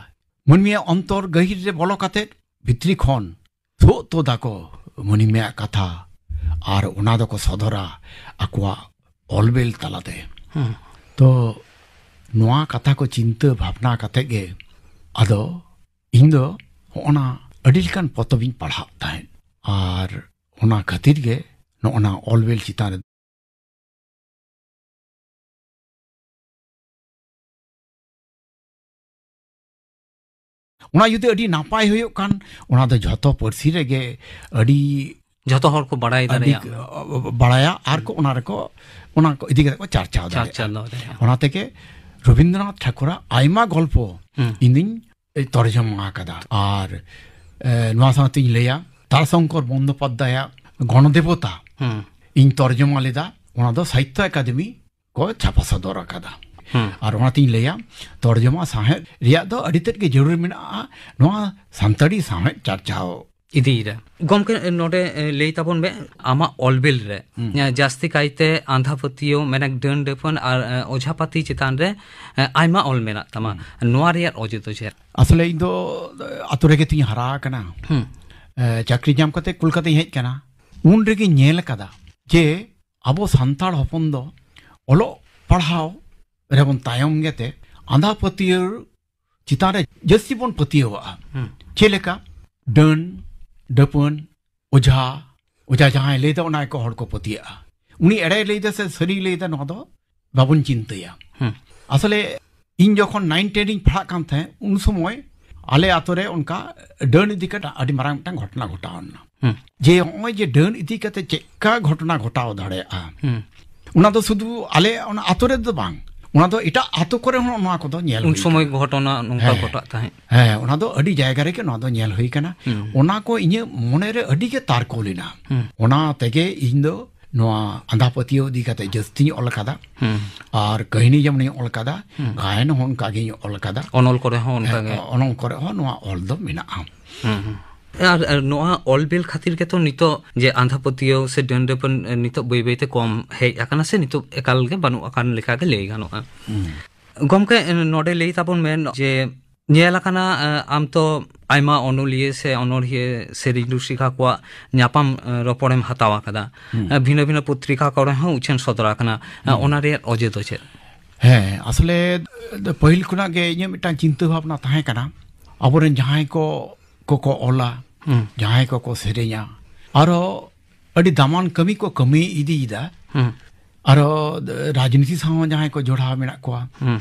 ᱢᱟᱹᱱᱢᱤᱭᱟᱜ ᱚᱱᱛᱚᱨ ᱜᱟᱹᱦᱤᱨ ᱨᱮ ᱵᱚᱞᱚ ᱠᱟᱛᱮ ᱵᱷᱤᱛᱨᱤ ᱠᱷᱚᱱ ᱛᱩᱫ ᱛᱩᱫ ᱟᱠᱚ ᱢᱟᱹᱱᱢᱤᱭᱟᱜ ᱠᱟᱛᱷᱟ, ᱟᱨ ᱚᱱᱟ ᱫᱚᱠᱚ ᱥᱚᱫᱚᱨᱟ ᱟᱠᱚᱣᱟᱜ ᱚᱞ ᱵᱮᱞ ᱛᱟᱞᱟᱛᱮ᱾ ᱦᱩᱸ᱾ ᱛᱚ, ᱱᱚᱣᱟ ᱠᱟᱛᱷᱟ ᱠᱚ ᱪᱤᱱᱛᱟᱹ ᱵᱷᱟᱵᱽᱱᱟ ᱠᱟᱛᱮ ᱜᱮ ᱟᱫᱚ ᱤᱧ ᱫᱚ ᱦᱚᱸᱜᱼᱚ ᱱᱟ ᱟᱹᱰᱤ ᱞᱮᱠᱟᱱ ᱯᱚᱛᱚᱵ ᱤᱧ ᱯᱟᱲᱦᱟᱜ ᱛᱟᱦᱮᱸᱫ, ᱟᱨ ᱚᱱᱟ ᱠᱷᱟᱹᱛᱤᱨ ᱜᱮ ᱱᱚᱜᱼᱚ ᱱᱟ ᱚᱞ ᱵᱮᱞ ᱪᱮᱛᱟᱱ ᱨᱮ ᱚᱱᱟ ᱡᱩᱫᱤ ᱟᱹᱰᱤ ᱱᱟᱯᱟᱭ ᱦᱩᱭᱩᱜ ᱠᱷᱟᱱ, ᱚᱱᱟ ᱫᱚ ᱡᱷᱚᱛᱚ ᱯᱟᱹᱨᱥᱤ ᱨᱮᱜᱮ ᱟᱹᱰᱤ, ᱡᱷᱚᱛᱚ ᱦᱚᱲ ᱠᱚ ᱵᱟᱲᱟᱭ ᱟᱹᱰᱤ ᱫᱟᱲᱮᱭᱟᱜ ᱢᱟ᱾ ᱠᱚ ᱵᱟᱲᱟᱭᱟ, ᱟᱨ ᱠᱚ ᱚᱱᱟ ᱨᱮᱠᱚ, ᱚᱱᱟ ᱠᱚ ᱤᱫᱤ ᱠᱟᱛᱮ ᱠᱚ ᱪᱟᱨᱪᱟᱣ ᱪᱟᱨᱪᱟ ᱫᱟᱲᱮᱭᱟᱜᱼᱟ᱾ ᱫᱟᱲᱮᱭᱟᱜᱼᱟ᱾ ᱚᱱᱟ ᱛᱮᱜᱮ ᱨᱚᱵᱤᱱᱫᱨᱚᱱᱟᱛᱷ ᱴᱷᱟᱠᱩᱨᱟᱜ ᱟᱭᱢᱟ ᱜᱚᱞᱯᱚ ᱦᱩᱸ᱾ ᱤᱧ ᱫᱩᱧ ᱛᱚᱨᱡᱚᱢᱟ ᱟᱠᱟᱫᱟ᱾ ᱟᱨ, ᱮ, ᱱᱚᱣᱟ ᱥᱟᱶᱛᱮᱧ ᱞᱟᱹᱭᱟ, ᱛᱟᱨᱟᱥᱚᱝᱠᱚᱨ ᱵᱚᱱᱫᱳᱯᱟᱫᱽᱫᱷᱟᱭᱟᱜ ᱜᱚᱱᱚᱫᱮᱵᱚᱛᱟ ᱦᱩᱸ᱾ ᱤᱧ ᱛᱚᱨᱡᱚᱢᱟ ᱞᱮᱫᱟ, ᱚᱱᱟ ᱫᱚ ᱥᱟᱦᱤᱛᱛᱚ ᱮᱠᱟᱰᱮᱢᱤ ᱠᱚ ᱪᱷᱟᱯᱟ ᱥᱚᱫᱚᱨ ᱟᱠᱟᱫᱟ᱾ ᱦᱩᱸ᱾ ᱟᱨ ᱚᱱᱟᱛᱤᱧ ᱞᱟᱹᱭᱟ, ᱛᱚᱨᱡᱚᱢᱟ ᱥᱟᱶᱦᱮᱫ ᱨᱮᱭᱟᱜ ᱫᱚ ᱟᱹᱰᱤ ᱛᱮᱫ ᱜᱮ ᱡᱟᱹᱨᱩᱲ ᱢᱮᱱᱟᱜᱼᱟ ᱱᱚᱣᱟ ᱥᱟᱱᱛᱟᱲᱤ ᱥᱟᱶᱦᱮᱫ ᱪᱟᱨᱪᱟᱣ ᱤᱫᱤᱭᱮᱫᱟ᱾ ᱜᱚᱢᱠᱮ, ᱱᱚᱰᱮ, ᱮ, ᱞᱟᱹᱭ ᱛᱟᱵᱚᱱ ᱢᱮ, ᱟᱢᱟᱜ ᱚᱞᱵᱮᱞ ᱨᱮ, ᱦᱩᱸ᱾ ᱮ, ᱡᱟᱹᱥᱛᱤ ᱠᱟᱭᱛᱮ ᱟᱸᱫᱷᱟ ᱯᱟᱹᱛᱭᱟᱹᱣ, ᱢᱮᱱᱮᱠ ᱰᱟᱹᱱ ᱰᱟᱹᱯᱷᱟᱹᱱ ᱟᱨ, ᱮ, ᱚᱡᱷᱟ ᱯᱟᱹᱛᱤ ᱪᱮᱛᱟᱱ ᱨᱮ, ᱮ, ᱟᱭᱢᱟ ᱚᱞ ᱢᱮᱱᱟᱜ ᱛᱟᱢᱟ᱾ ᱦᱩᱸ᱾ ᱱᱚᱣᱟ ᱨᱮᱭᱟᱜ ᱚᱡᱮ ᱫᱚ ᱪᱮᱫ? ᱟᱥᱚᱞᱮ ᱤᱧ ᱫᱚ, ᱮ, ᱟᱛᱳ ᱨᱮᱜᱮ ᱛᱤᱧ ᱦᱟᱨᱟ ᱟᱠᱟᱱᱟ᱾ ᱦᱩᱸ᱾ ᱮ, ᱪᱟᱹᱠᱨᱤ ᱧᱟᱢ ᱠᱟᱛᱮ ᱠᱳᱞᱠᱟᱛᱟᱧ ᱦᱮᱡ ᱟᱠᱟᱱᱟ᱾ ᱩᱱ ᱨᱮᱜᱮᱧ ᱧᱮᱞ ᱟᱠᱟᱫᱟ ᱡᱮ ᱟᱵᱚ ᱥᱟᱱᱛᱟᱲ ᱦᱚᱯᱚᱱ ᱫᱚ ᱚᱞᱚᱜ ᱯᱟᱲᱦᱟᱣ ᱨᱮᱵᱚᱱ ᱛᱟᱭᱚᱢ ᱜᱮᱛᱮ ᱟᱸᱫᱷᱟ ᱯᱟᱹᱛᱭᱟᱹᱣ ᱪᱮᱛᱟᱱ ᱨᱮ ᱡᱟᱹᱥᱛᱤ ᱵᱚᱱ ᱯᱟᱹᱛᱭᱟᱹᱣᱟᱜᱼᱟ᱾ ᱪᱮᱫ ᱞᱮᱠᱟ? ᱰᱟᱹᱱ, ᱰᱟᱹᱯᱟᱹᱱ, ᱚᱡᱷᱟ, ᱚᱡᱷᱟ ᱡᱟᱦᱟᱸᱭ ᱞᱟᱹᱭ ᱫᱟ, ᱚᱱᱟ ᱜᱮᱠᱚ ᱦᱚᱲ ᱠᱚ ᱯᱟᱹᱛᱭᱟᱹᱜᱼᱟ᱾ ᱩᱱᱤ ᱮᱲᱮᱭ ᱞᱟᱹᱭ ᱫᱟ ᱥᱮ ᱥᱟᱹᱨᱤᱭ ᱞᱟᱹᱭ ᱫᱟ, ᱱᱚᱣᱟ ᱫᱚ ᱵᱟᱵᱚᱱ ᱪᱤᱱᱛᱟᱹᱭᱟ᱾ ᱟᱥᱚᱞᱮ ᱤᱧ ᱡᱚᱠᱷᱚᱱ ᱱᱟᱭᱤᱱ ᱴᱮᱱ ᱨᱤᱧ ᱯᱟᱲᱦᱟᱜ ᱠᱟᱱ ᱛᱟᱦᱮᱸᱫ, ᱩᱱ ᱥᱚᱢᱚᱭ ᱟᱞᱮ ᱟᱛᱳ ᱨᱮ ᱚᱱᱠᱟ ᱰᱟᱹᱱ ᱤᱫᱤ ᱠᱟᱛᱮ ᱟᱹᱰᱤ ᱢᱟᱨᱟᱝ ᱢᱤᱫᱴᱟᱝ ᱜᱷᱚᱴᱚᱱᱟ ᱜᱷᱚᱴᱟᱣ ᱞᱮᱱᱟ᱾ ᱡᱮ ᱱᱚᱜᱼᱚᱭ ᱡᱮ ᱰᱟᱹᱱ ᱤᱫᱤ ᱠᱟᱛᱮ ᱪᱮᱫᱠᱟ ᱜᱷᱚᱴᱚᱱᱟ ᱜᱷᱚᱴᱟᱣ ᱫᱟᱲᱮᱭᱟᱜᱼᱟ, ᱚᱱᱟ ᱫᱚ ᱥᱩᱫᱷᱩ ᱟᱞᱮ ᱚᱱᱟ ᱟᱛᱳ ᱨᱮᱫᱚ ᱵᱟᱝ, ᱚᱱᱟ ᱫᱚ ᱮᱴᱟᱜ ᱟᱛᱳ ᱠᱚᱨᱮ ᱦᱚᱸ ᱱᱚᱣᱟ ᱠᱚᱫᱚ ᱧᱮᱞ ᱩᱱ ᱦᱩᱭ ᱥᱚᱢᱚᱭ ᱠᱟᱱᱟ᱾ ᱜᱷᱚᱴᱚᱱᱟ ᱱᱚᱝᱠᱟ ᱦᱮᱸ᱾ ᱜᱷᱚᱴᱟᱜ ᱛᱟᱦᱮᱸᱫ᱾ ᱦᱮᱸ, ᱚᱱᱟ ᱫᱚ ᱟᱹᱰᱤ ᱡᱟᱭᱜᱟ ᱨᱮᱜᱮ ᱱᱚᱣᱟ ᱫᱚ ᱧᱮᱞ ᱦᱩᱭ ᱠᱟᱱᱟ᱾ ᱚᱱᱟ ᱠᱚ ᱤᱧᱟᱹᱜ ᱢᱚᱱᱮᱨᱮ ᱟᱹᱰᱤ ᱜᱮ ᱛᱟᱨᱠᱚ ᱞᱮᱱᱟ᱾ ᱚᱱᱟ ᱛᱮᱜᱮ ᱤᱧ ᱫᱚ ᱱᱚᱣᱟ ᱟᱸᱫᱷᱟ ᱯᱟᱹᱛᱭᱟᱹᱣ ᱤᱫᱤ ᱠᱟᱛᱮ ᱡᱟᱹᱥᱛᱤᱧ ᱚᱞ ᱟᱠᱟᱫᱟ᱾ ᱟᱨ ᱠᱟᱹᱦᱱᱤ ᱡᱮᱢᱚᱱᱤᱧ ᱚᱞ ᱟᱠᱟᱫᱟ, ᱜᱟᱭᱟᱱ ᱦᱚᱸ ᱚᱱᱠᱟ ᱜᱤᱧ ᱚᱞ ᱟᱠᱟᱫᱟ᱾ ᱚᱱᱚᱞ ᱠᱚᱨᱮ ᱦᱚᱸ ᱚᱱᱠᱟ ᱜᱮ᱾ ᱦᱮᱸ, ᱚᱱᱚᱞ ᱠᱚᱨᱮ ᱦᱚᱸ ᱱᱚᱣᱟ ᱚᱞ ᱫᱚ ᱢᱮᱱᱟᱜᱼᱟ᱾ ᱟᱨ, ᱟᱨ ᱱᱚᱣᱟ ᱚᱞ ᱵᱤᱞ ᱠᱷᱟᱹᱛᱤᱨ ᱜᱮᱛᱚ ᱱᱤᱛᱚᱜ ᱡᱮ ᱟᱸᱫᱷᱟ ᱯᱟᱹᱛᱭᱟᱹᱣ ᱥᱮ ᱰᱟᱹᱱ ᱰᱟᱹᱯᱟᱹᱱ, ᱮ, ᱱᱤᱛᱚᱜ ᱵᱟᱹᱭ ᱵᱟᱹᱭ ᱛᱮ ᱠᱚᱢ ᱦᱮᱡ ᱟᱠᱟᱱᱟ, ᱥᱮ ᱱᱤᱛᱚᱜ ᱮᱠᱟᱞ ᱜᱮ ᱵᱟᱹᱱᱩᱜ ᱟᱠᱟᱱ ᱞᱮᱠᱟ ᱜᱮ ᱞᱟᱹᱭ ᱜᱟᱱᱚᱜᱼᱟ᱾ ᱜᱚᱢᱠᱮ, ᱱᱚᱰᱮ ᱞᱟᱹᱭ ᱛᱟᱵᱚᱱ ᱢᱮ ᱡᱮ ᱧᱮᱞ ᱟᱠᱟᱱᱟ, ᱮ, ᱟᱢ ᱛᱚ ᱟᱭᱢᱟ ᱚᱱᱚᱞᱤᱭᱟᱹ ᱥᱮ ᱚᱱᱚᱲᱦᱤᱭᱟᱹ, ᱥᱮᱨᱮᱧ ᱨᱩᱥᱤᱠᱟ ᱠᱚᱣᱟᱜ ᱧᱟᱯᱟᱢ, ᱮ, ᱨᱚᱯᱚᱲᱮᱢ ᱦᱟᱛᱟᱣ ᱟᱠᱟᱫᱟ᱾ ᱮ, ᱵᱷᱤᱱᱟᱹ ᱵᱷᱤᱱᱟᱹ ᱯᱚᱛᱨᱤᱠᱟ ᱠᱚᱨᱮ ᱦᱚᱸ ᱩᱪᱷᱟᱹᱱ ᱥᱚᱫᱚᱨ ᱟᱠᱟᱱᱟ᱾ ᱮ, ᱚᱱᱟ ᱨᱮᱭᱟᱜ ᱚᱡᱮ ᱫᱚ ᱪᱮᱫ? ᱦᱮᱸ, ᱟᱥᱚᱞᱮ ᱯᱟᱹᱦᱤᱞ ᱠᱷᱚᱱᱟᱜ ᱜᱮ ᱤᱧᱟᱹᱜ ᱢᱤᱫᱴᱟᱝ ᱪᱤᱱᱛᱟᱹ ᱵᱷᱟᱵᱽᱱᱟ ᱛᱟᱦᱮᱸ ᱠᱟᱱᱟ, ᱟᱵᱚᱨᱮᱱ ᱡᱟᱦᱟᱸᱭ ᱠᱚ, ᱠᱚᱠᱚ ᱚᱞᱟ, ᱡᱟᱦᱟᱸᱭ ᱠᱚᱠᱚ ᱥᱮᱨᱮᱧᱟ, ᱟᱨᱚ ᱟᱹᱰᱤ ᱫᱟᱢᱟᱱ ᱠᱟᱹᱢᱤ ᱠᱚ ᱠᱟᱹᱢᱤ ᱤᱫᱤᱭᱮᱫᱟ᱾ ᱟᱨᱚ ᱨᱟᱡᱽᱱᱤᱛᱤ ᱥᱟᱶ ᱦᱚᱸ ᱡᱟᱦᱟᱸᱭ ᱠᱚ ᱡᱚᱲᱟᱣ ᱢᱮᱱᱟᱜ ᱠᱚᱣᱟ,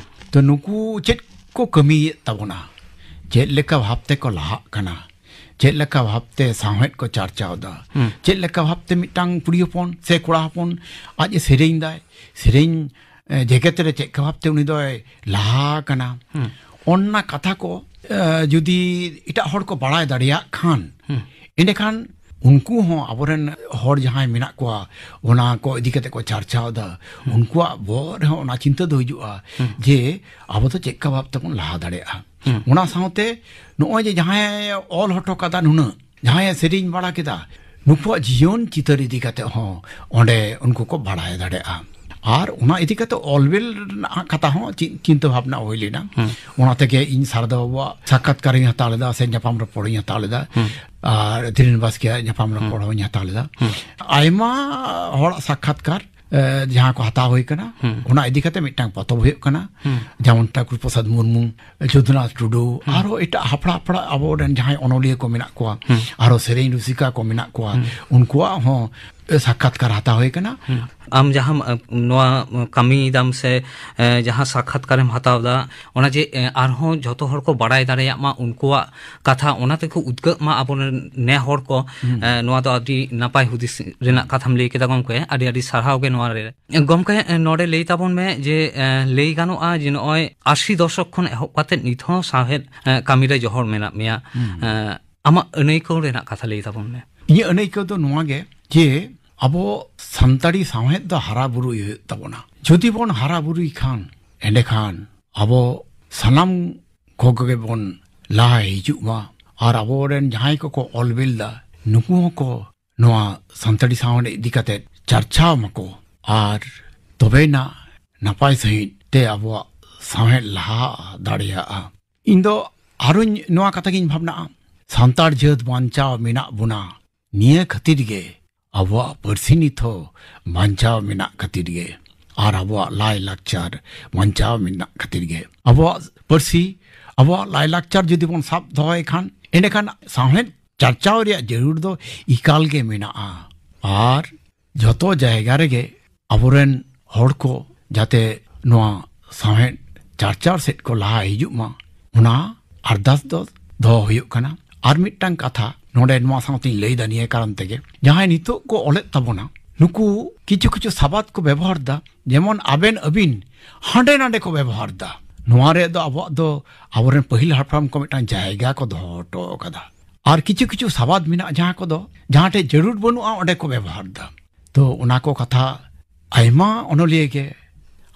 ᱛᱚ ᱱᱩᱠᱩ ᱪᱮᱫ ᱠᱚ ᱠᱟᱹᱢᱤᱭᱮᱫ ᱛᱟᱵᱚᱱᱟ, ᱪᱮᱫ ᱞᱮᱠᱟ ᱵᱷᱟᱵᱽ ᱛᱮᱠᱚ ᱞᱟᱦᱟᱜ ᱠᱟᱱᱟ, ᱪᱮᱫ ᱞᱮᱠᱟ ᱵᱷᱟᱵᱽ ᱛᱮ ᱥᱟᱶᱦᱮᱫ ᱠᱚ ᱪᱟᱨᱪᱟᱣ ᱮᱫᱟ, ᱪᱮᱫ ᱞᱮᱠᱟ ᱵᱷᱟᱵᱽ ᱛᱮ ᱢᱤᱫᱴᱟᱝ ᱠᱩᱲᱤ ᱦᱚᱯᱚᱱ ᱥᱮ ᱠᱚᱲᱟ ᱦᱚᱯᱚᱱ ᱟᱡ ᱮ ᱥᱮᱨᱮᱧ ᱫᱟᱭ, ᱥᱮᱨᱮᱧ, ᱮ, ᱡᱮᱜᱮᱛ ᱨᱮ ᱪᱮᱫ ᱞᱮᱠᱟ ᱵᱷᱟᱵᱽ ᱛᱮ ᱩᱱᱤ ᱫᱚᱭ ᱞᱟᱦᱟ ᱟᱠᱟᱱᱟ, ᱚᱱᱟ ᱠᱟᱛᱷᱟ ᱠᱚ, ᱮ, ᱡᱩᱫᱤ ᱮᱴᱟᱜ ᱦᱚᱲ ᱠᱚ ᱵᱟᱲᱟᱭ ᱫᱟᱲᱮᱭᱟᱜ ᱠᱷᱟᱱ, ᱮᱸᱰᱮᱠᱷᱟᱱ ᱩᱱᱠᱩ ᱦᱚᱸ ᱟᱵᱚᱨᱮᱱ ᱦᱚᱲ ᱡᱟᱦᱟᱸᱭ ᱢᱮᱱᱟᱜ ᱠᱚᱣᱟ, ᱚᱱᱟ ᱠᱚ ᱤᱫᱤ ᱠᱟᱛᱮ ᱠᱚ ᱪᱟᱨᱪᱟᱣ ᱮᱫᱟ, ᱩᱱᱠᱩᱣᱟᱜ ᱵᱚᱦᱚᱜ ᱨᱮᱦᱚᱸ ᱚᱱᱟ ᱪᱤᱱᱛᱟᱹ ᱫᱚ ᱦᱤᱡᱩᱜᱼᱟ ᱡᱮ ᱟᱵᱚ ᱫᱚ ᱪᱮᱫ ᱞᱮᱠᱟ ᱵᱷᱟᱵᱽ ᱛᱮᱵᱚᱱ ᱞᱟᱦᱟ ᱫᱟᱲᱮᱭᱟᱜᱼᱟ᱾ ᱚᱱᱟ ᱥᱟᱶᱛᱮ ᱱᱚᱜᱼᱚᱭ ᱡᱮ ᱡᱟᱦᱟᱸᱭ ᱚᱞ ᱦᱚᱴᱚ ᱠᱟᱫᱟ ᱱᱩᱱᱟᱹᱜ, ᱡᱟᱦᱟᱸᱭᱮ ᱥᱮᱨᱮᱧ ᱵᱟᱲᱟ ᱠᱮᱫᱟ, ᱱᱩᱠᱩᱣᱟᱜ ᱡᱤᱭᱚᱱ ᱪᱤᱛᱟᱹᱨ ᱤᱫᱤ ᱠᱟᱛᱮ ᱦᱚᱸ ᱚᱸᱰᱮ ᱩᱱᱠᱩ ᱠᱚ ᱵᱟᱲᱟᱭ ᱫᱟᱲᱮᱭᱟᱜᱼᱟ᱾ ᱟᱨ ᱚᱱᱟ ᱤᱫᱤ ᱠᱟᱛᱮ ᱚᱞᱵᱮᱞ ᱨᱮᱱᱟᱜ ᱠᱟᱛᱷᱟ ᱦᱚᱸ ᱪᱤ-, ᱪᱤᱱᱛᱟᱹ ᱵᱷᱟᱵᱽᱱᱟ ᱦᱩᱭ ᱞᱮᱱᱟ᱾ ᱚᱱᱟ ᱛᱮᱜᱮ ᱤᱧ ᱥᱟᱨᱫᱟ ᱵᱟᱵᱩᱣᱟᱜ ᱥᱟᱠᱠᱷᱟᱛᱠᱟᱨᱤᱧ ᱦᱟᱛᱟᱣ ᱞᱮᱫᱟ ᱥᱮ ᱧᱟᱯᱟᱢ ᱨᱚᱯᱚᱲᱤᱧ ᱦᱟᱛᱟᱣ ᱞᱮᱫᱟ᱾ ᱟᱨ ᱫᱷᱤᱨᱮᱱ ᱵᱟᱥᱠᱮᱭᱟᱜ ᱧᱟᱯᱟᱢ ᱨᱚᱯᱚᱲ ᱦᱚᱸᱧ ᱦᱟᱛᱟᱣ ᱞᱮᱫᱟ᱾ ᱟᱭᱢᱟ ᱦᱚᱲᱟᱜ ᱥᱟᱠᱠᱷᱟᱛᱠᱟᱨ ᱮ, ᱡᱟᱦᱟᱸ ᱠᱚ ᱦᱟᱛᱟᱣ ᱦᱩᱭ ᱠᱟᱱᱟ, ᱦᱩᱸ᱾ ᱚᱱᱟ ᱤᱫᱤ ᱠᱟᱛᱮ ᱢᱤᱫᱴᱟᱝ ᱯᱚᱛᱚᱵ ᱦᱩᱭᱩᱜ ᱠᱟᱱᱟ᱾ ᱦᱩᱸ᱾ ᱡᱮᱢᱚᱱ ᱴᱷᱟᱠᱩᱨ ᱯᱨᱚᱥᱟᱫᱽ ᱢᱩᱨᱢᱩ, ᱡᱚᱫᱩᱱᱟᱛᱷ ᱴᱩᱰᱩ, ᱦᱩᱸ᱾ ᱟᱨᱦᱚᱸ ᱮᱴᱟᱜ ᱦᱟᱯᱲᱟ ᱦᱟᱯᱲᱟ ᱟᱵᱚᱨᱮᱱ ᱡᱟᱦᱟᱸᱭ ᱚᱱᱚᱞᱤᱭᱟᱹ ᱠᱚ ᱢᱮᱱᱟᱜ ᱠᱚᱣᱟ, ᱦᱩᱸ᱾ ᱟᱨᱦᱚᱸ ᱥᱮᱨᱮᱧ ᱨᱩᱥᱤᱠᱟ ᱠᱚ ᱢᱮᱱᱟᱜ ᱠᱚᱣᱟ, ᱦᱩᱸ᱾ ᱩᱱᱠᱩᱣᱟᱜ ᱦᱚᱸ ᱥᱟᱠᱠᱷᱟᱛᱠᱟᱨ ᱦᱟᱛᱟᱣ ᱦᱩᱭ ᱠᱟᱱᱟ᱾ ᱦᱩᱸ᱾ ᱟᱢ ᱡᱟᱦᱟᱸᱢ, ᱮ, ᱱᱚᱣᱟ ᱠᱟᱹᱢᱤᱭᱮᱫᱟᱢ ᱥᱮ, ᱮ, ᱡᱟᱦᱟᱸ ᱥᱟᱠᱠᱷᱟᱛᱠᱟᱨᱮᱢ ᱦᱟᱛᱟᱣ ᱮᱫᱟ, ᱚᱱᱟ ᱡᱮ, ᱮ, ᱟᱨᱦᱚᱸ ᱡᱷᱚᱛᱚ ᱦᱚᱲ ᱠᱚ ᱵᱟᱲᱟᱭ ᱫᱟᱲᱮᱭᱟᱜ ᱢᱟ, ᱩᱱᱠᱩᱣᱟᱜ ᱠᱟᱛᱷᱟ ᱚᱱᱟ ᱛᱮᱠᱚ ᱩᱫᱽᱜᱟᱹᱜ ᱢᱟ ᱟᱵᱚᱨᱮᱱ ᱱᱮ ᱦᱚᱲ ᱠᱚ, ᱦᱩᱸ᱾ ᱮ, ᱱᱚᱣᱟ ᱫᱚ ᱟᱹᱰᱤ ᱱᱟᱯᱟᱭ ᱦᱩᱫᱤᱥ ᱨᱮᱱᱟᱜ ᱠᱟᱛᱷᱟᱢ ᱞᱟᱹᱭ ᱠᱮᱫᱟ ᱜᱚᱢᱠᱮ, ᱟᱹᱰᱤ ᱟᱹᱰᱤ ᱥᱟᱨᱦᱟᱣ ᱜᱮ ᱱᱚᱣᱟ ᱨᱮ᱾ ᱮ, ᱜᱚᱢᱠᱮ, ᱮ, ᱱᱚᱰᱮ ᱞᱟᱹᱭ ᱛᱟᱵᱚᱱ ᱢᱮ ᱡᱮ, ᱮ, ᱞᱟᱹᱭ ᱜᱟᱱᱚᱜᱼᱟ ᱡᱮ ᱱᱚᱜᱼᱚᱭ ᱟᱥᱤ ᱫᱚᱥᱚᱠ ᱠᱷᱚᱱ ᱮᱦᱚᱵ ᱠᱟᱛᱮ ᱱᱤᱛ ᱦᱚᱸ ᱥᱟᱶᱦᱮᱫ, ᱮ, ᱠᱟᱹᱢᱤ ᱨᱮ ᱡᱚᱦᱚᱲ ᱢᱮᱱᱟᱜ ᱢᱮᱭᱟ᱾ ᱦᱩᱸ᱾ ᱮ, ᱟᱢᱟᱜ ᱟᱹᱱᱟᱹᱭᱠᱟᱹᱣ ᱨᱮᱱᱟᱜ ᱠᱟᱛᱷᱟ ᱞᱟᱹᱭ ᱛᱟᱵᱚᱱ ᱢᱮ᱾ ᱤᱧᱟᱹᱜ ᱟᱹᱱᱟᱹᱭᱠᱟᱹᱣ ᱫᱚ ᱱᱚᱣᱟ ᱜᱮ ᱡᱮ ᱟᱵᱚ ᱥᱟᱱᱛᱟᱲᱤ ᱥᱟᱶᱦᱮᱫ ᱫᱚ ᱦᱟᱨᱟ ᱵᱩᱨᱩᱭ ᱦᱩᱭᱩᱜ ᱛᱟᱵᱚᱱᱟ᱾ ᱡᱩᱫᱤ ᱵᱚᱱ ᱦᱟᱨᱟ ᱵᱩᱨᱩᱭ ᱠᱷᱟᱱ, ᱮᱸᱰᱮᱠᱷᱟᱱ ᱟᱵᱚ ᱥᱟᱱᱟᱢ ᱠᱚᱜᱮ ᱵᱚᱱ ᱞᱟᱦᱟ ᱦᱤᱡᱩᱜ ᱢᱟ᱾ ᱟᱨ ᱟᱵᱚᱨᱮᱱ ᱡᱟᱦᱟᱸᱭ ᱠᱚᱠᱚ ᱚᱞ ᱵᱤᱞ ᱫᱟ, ᱱᱩᱠᱩ ᱦᱚᱸᱠᱚ ᱱᱚᱣᱟ ᱥᱟᱱᱛᱟᱲᱤ ᱥᱟᱶᱦᱮᱫ ᱤᱫᱤ ᱠᱟᱛᱮ ᱪᱟᱨᱪᱟᱣ ᱢᱟᱠᱚ᱾ ᱟᱨ ᱛᱚᱵᱮᱱᱟ ᱱᱟᱯᱟᱭ ᱥᱟᱺᱦᱤᱡ ᱛᱮ ᱟᱵᱚᱣᱟᱜ ᱥᱟᱶᱦᱮᱫ ᱞᱟᱦᱟ ᱫᱟᱲᱮᱭᱟᱜᱼᱟ᱾ ᱤᱧ ᱫᱚ ᱟᱨᱚᱧ ᱱᱚᱣᱟ ᱠᱟᱛᱷᱟ ᱜᱤᱧ ᱵᱷᱟᱵᱽᱱᱟᱜᱼᱟ, ᱥᱟᱱᱛᱟᱲ ᱡᱟᱹᱛ ᱵᱟᱧᱪᱟᱣ ᱢᱮᱱᱟᱜ ᱵᱚᱱᱟ ᱱᱤᱭᱟᱹ ᱠᱷᱟᱹᱛᱤᱨ ᱜᱮ, ᱟᱵᱚᱣᱟᱜ ᱯᱟᱹᱨᱥᱤ ᱱᱤᱛ ᱦᱚᱸ ᱵᱟᱧᱪᱟᱣ ᱢᱮᱱᱟᱜ ᱠᱷᱟᱹᱛᱤᱨ ᱜᱮ, ᱟᱨ ᱟᱵᱚᱣᱟᱜ ᱞᱟᱭ ᱞᱟᱠᱪᱟᱨ ᱵᱟᱧᱪᱟᱣ ᱢᱮᱱᱟᱜ ᱠᱷᱟᱹᱛᱤᱨ ᱜᱮ, ᱟᱵᱚᱣᱟᱜ ᱯᱟᱹᱨᱥᱤ, ᱟᱵᱚᱣᱟᱜ ᱞᱟᱭ ᱞᱟᱠᱪᱟᱨ ᱡᱩᱫᱤ ᱵᱚᱱ ᱥᱟᱵ ᱫᱚᱦᱚᱭ ᱠᱷᱟᱱ, ᱮᱸᱰᱮᱠᱷᱟᱱ ᱥᱟᱶᱦᱮᱫ ᱪᱟᱨᱪᱟᱣ ᱨᱮᱭᱟᱜ ᱡᱟᱹᱨᱩᱲ ᱫᱚ ᱮᱠᱟᱞ ᱜᱮ ᱢᱮᱱᱟᱜᱼᱟ᱾ ᱟᱨ ᱡᱷᱚᱛᱚ ᱡᱟᱭᱜᱟ ᱨᱮᱜᱮ ᱟᱵᱚᱨᱮᱱ ᱦᱚᱲ ᱠᱚ ᱡᱟᱛᱮ ᱱᱚᱣᱟ ᱥᱟᱶᱦᱮᱫ ᱪᱟᱨᱪᱟᱣ ᱥᱮᱫ ᱠᱚ ᱞᱟᱦᱟ ᱦᱤᱡᱩᱜ ᱢᱟ, ᱚᱱᱟ ᱟᱨᱫᱟᱥ ᱫᱚ ᱫᱚᱦᱚ ᱦᱩᱭᱩᱜ ᱠᱟᱱᱟ᱾ ᱟᱨ ᱢᱤᱫᱴᱟᱝ ᱠᱟᱛᱷᱟ ᱱᱚᱰᱮ ᱱᱚᱣᱟ ᱥᱟᱶᱛᱮᱧ ᱞᱟᱹᱭ ᱫᱟ, ᱱᱤᱭᱟᱹ ᱠᱟᱨᱚᱱ ᱛᱮᱜᱮ, ᱡᱟᱦᱟᱸᱭ ᱱᱤᱛᱚᱜ ᱠᱚ ᱚᱞᱮᱫ ᱛᱟᱵᱚᱱᱟ, ᱱᱩᱠᱩ ᱠᱤᱪᱷᱩ ᱠᱤᱪᱷᱩ ᱥᱟᱵᱟᱫ ᱠᱚ ᱵᱮᱵᱚᱦᱟᱨ ᱫᱟ, ᱡᱮᱢᱚᱱ ᱟᱵᱮᱱ ᱟᱹᱵᱤᱱ ᱦᱟᱸᱰᱮ ᱱᱟᱰᱮ ᱠᱚ ᱵᱮᱵᱚᱦᱟᱨ ᱫᱟ᱾ ᱱᱚᱣᱟ ᱨᱮ ᱫᱚ ᱟᱵᱚᱣᱟᱜ ᱫᱚ ᱟᱵᱚᱨᱮᱱ ᱯᱟᱹᱦᱤᱞ ᱦᱟᱯᱲᱟᱢ ᱠᱚ ᱢᱤᱫᱴᱟᱝ ᱡᱟᱭᱜᱟ ᱠᱚ ᱫᱚᱦᱚ ᱦᱚᱴᱚ ᱟᱠᱟᱫᱟ᱾ ᱟᱨ ᱠᱤᱪᱷᱩ ᱠᱤᱪᱷᱩ ᱥᱟᱵᱟᱫ ᱢᱮᱱᱟᱜᱼᱟ, ᱡᱟᱦᱟᱸ ᱠᱚᱫᱚ ᱡᱟᱦᱟᱸ ᱴᱷᱮᱡ ᱡᱟᱹᱨᱩᱲ ᱵᱟᱹᱱᱩᱜᱼᱟ, ᱚᱸᱰᱮ ᱠᱚ ᱵᱮᱵᱚᱦᱟᱨ ᱫᱟ᱾ ᱛᱚ ᱚᱱᱟ ᱠᱚ ᱠᱟᱛᱷᱟ ᱟᱭᱢᱟ ᱚᱱᱚᱞᱤᱭᱟᱹ ᱜᱮ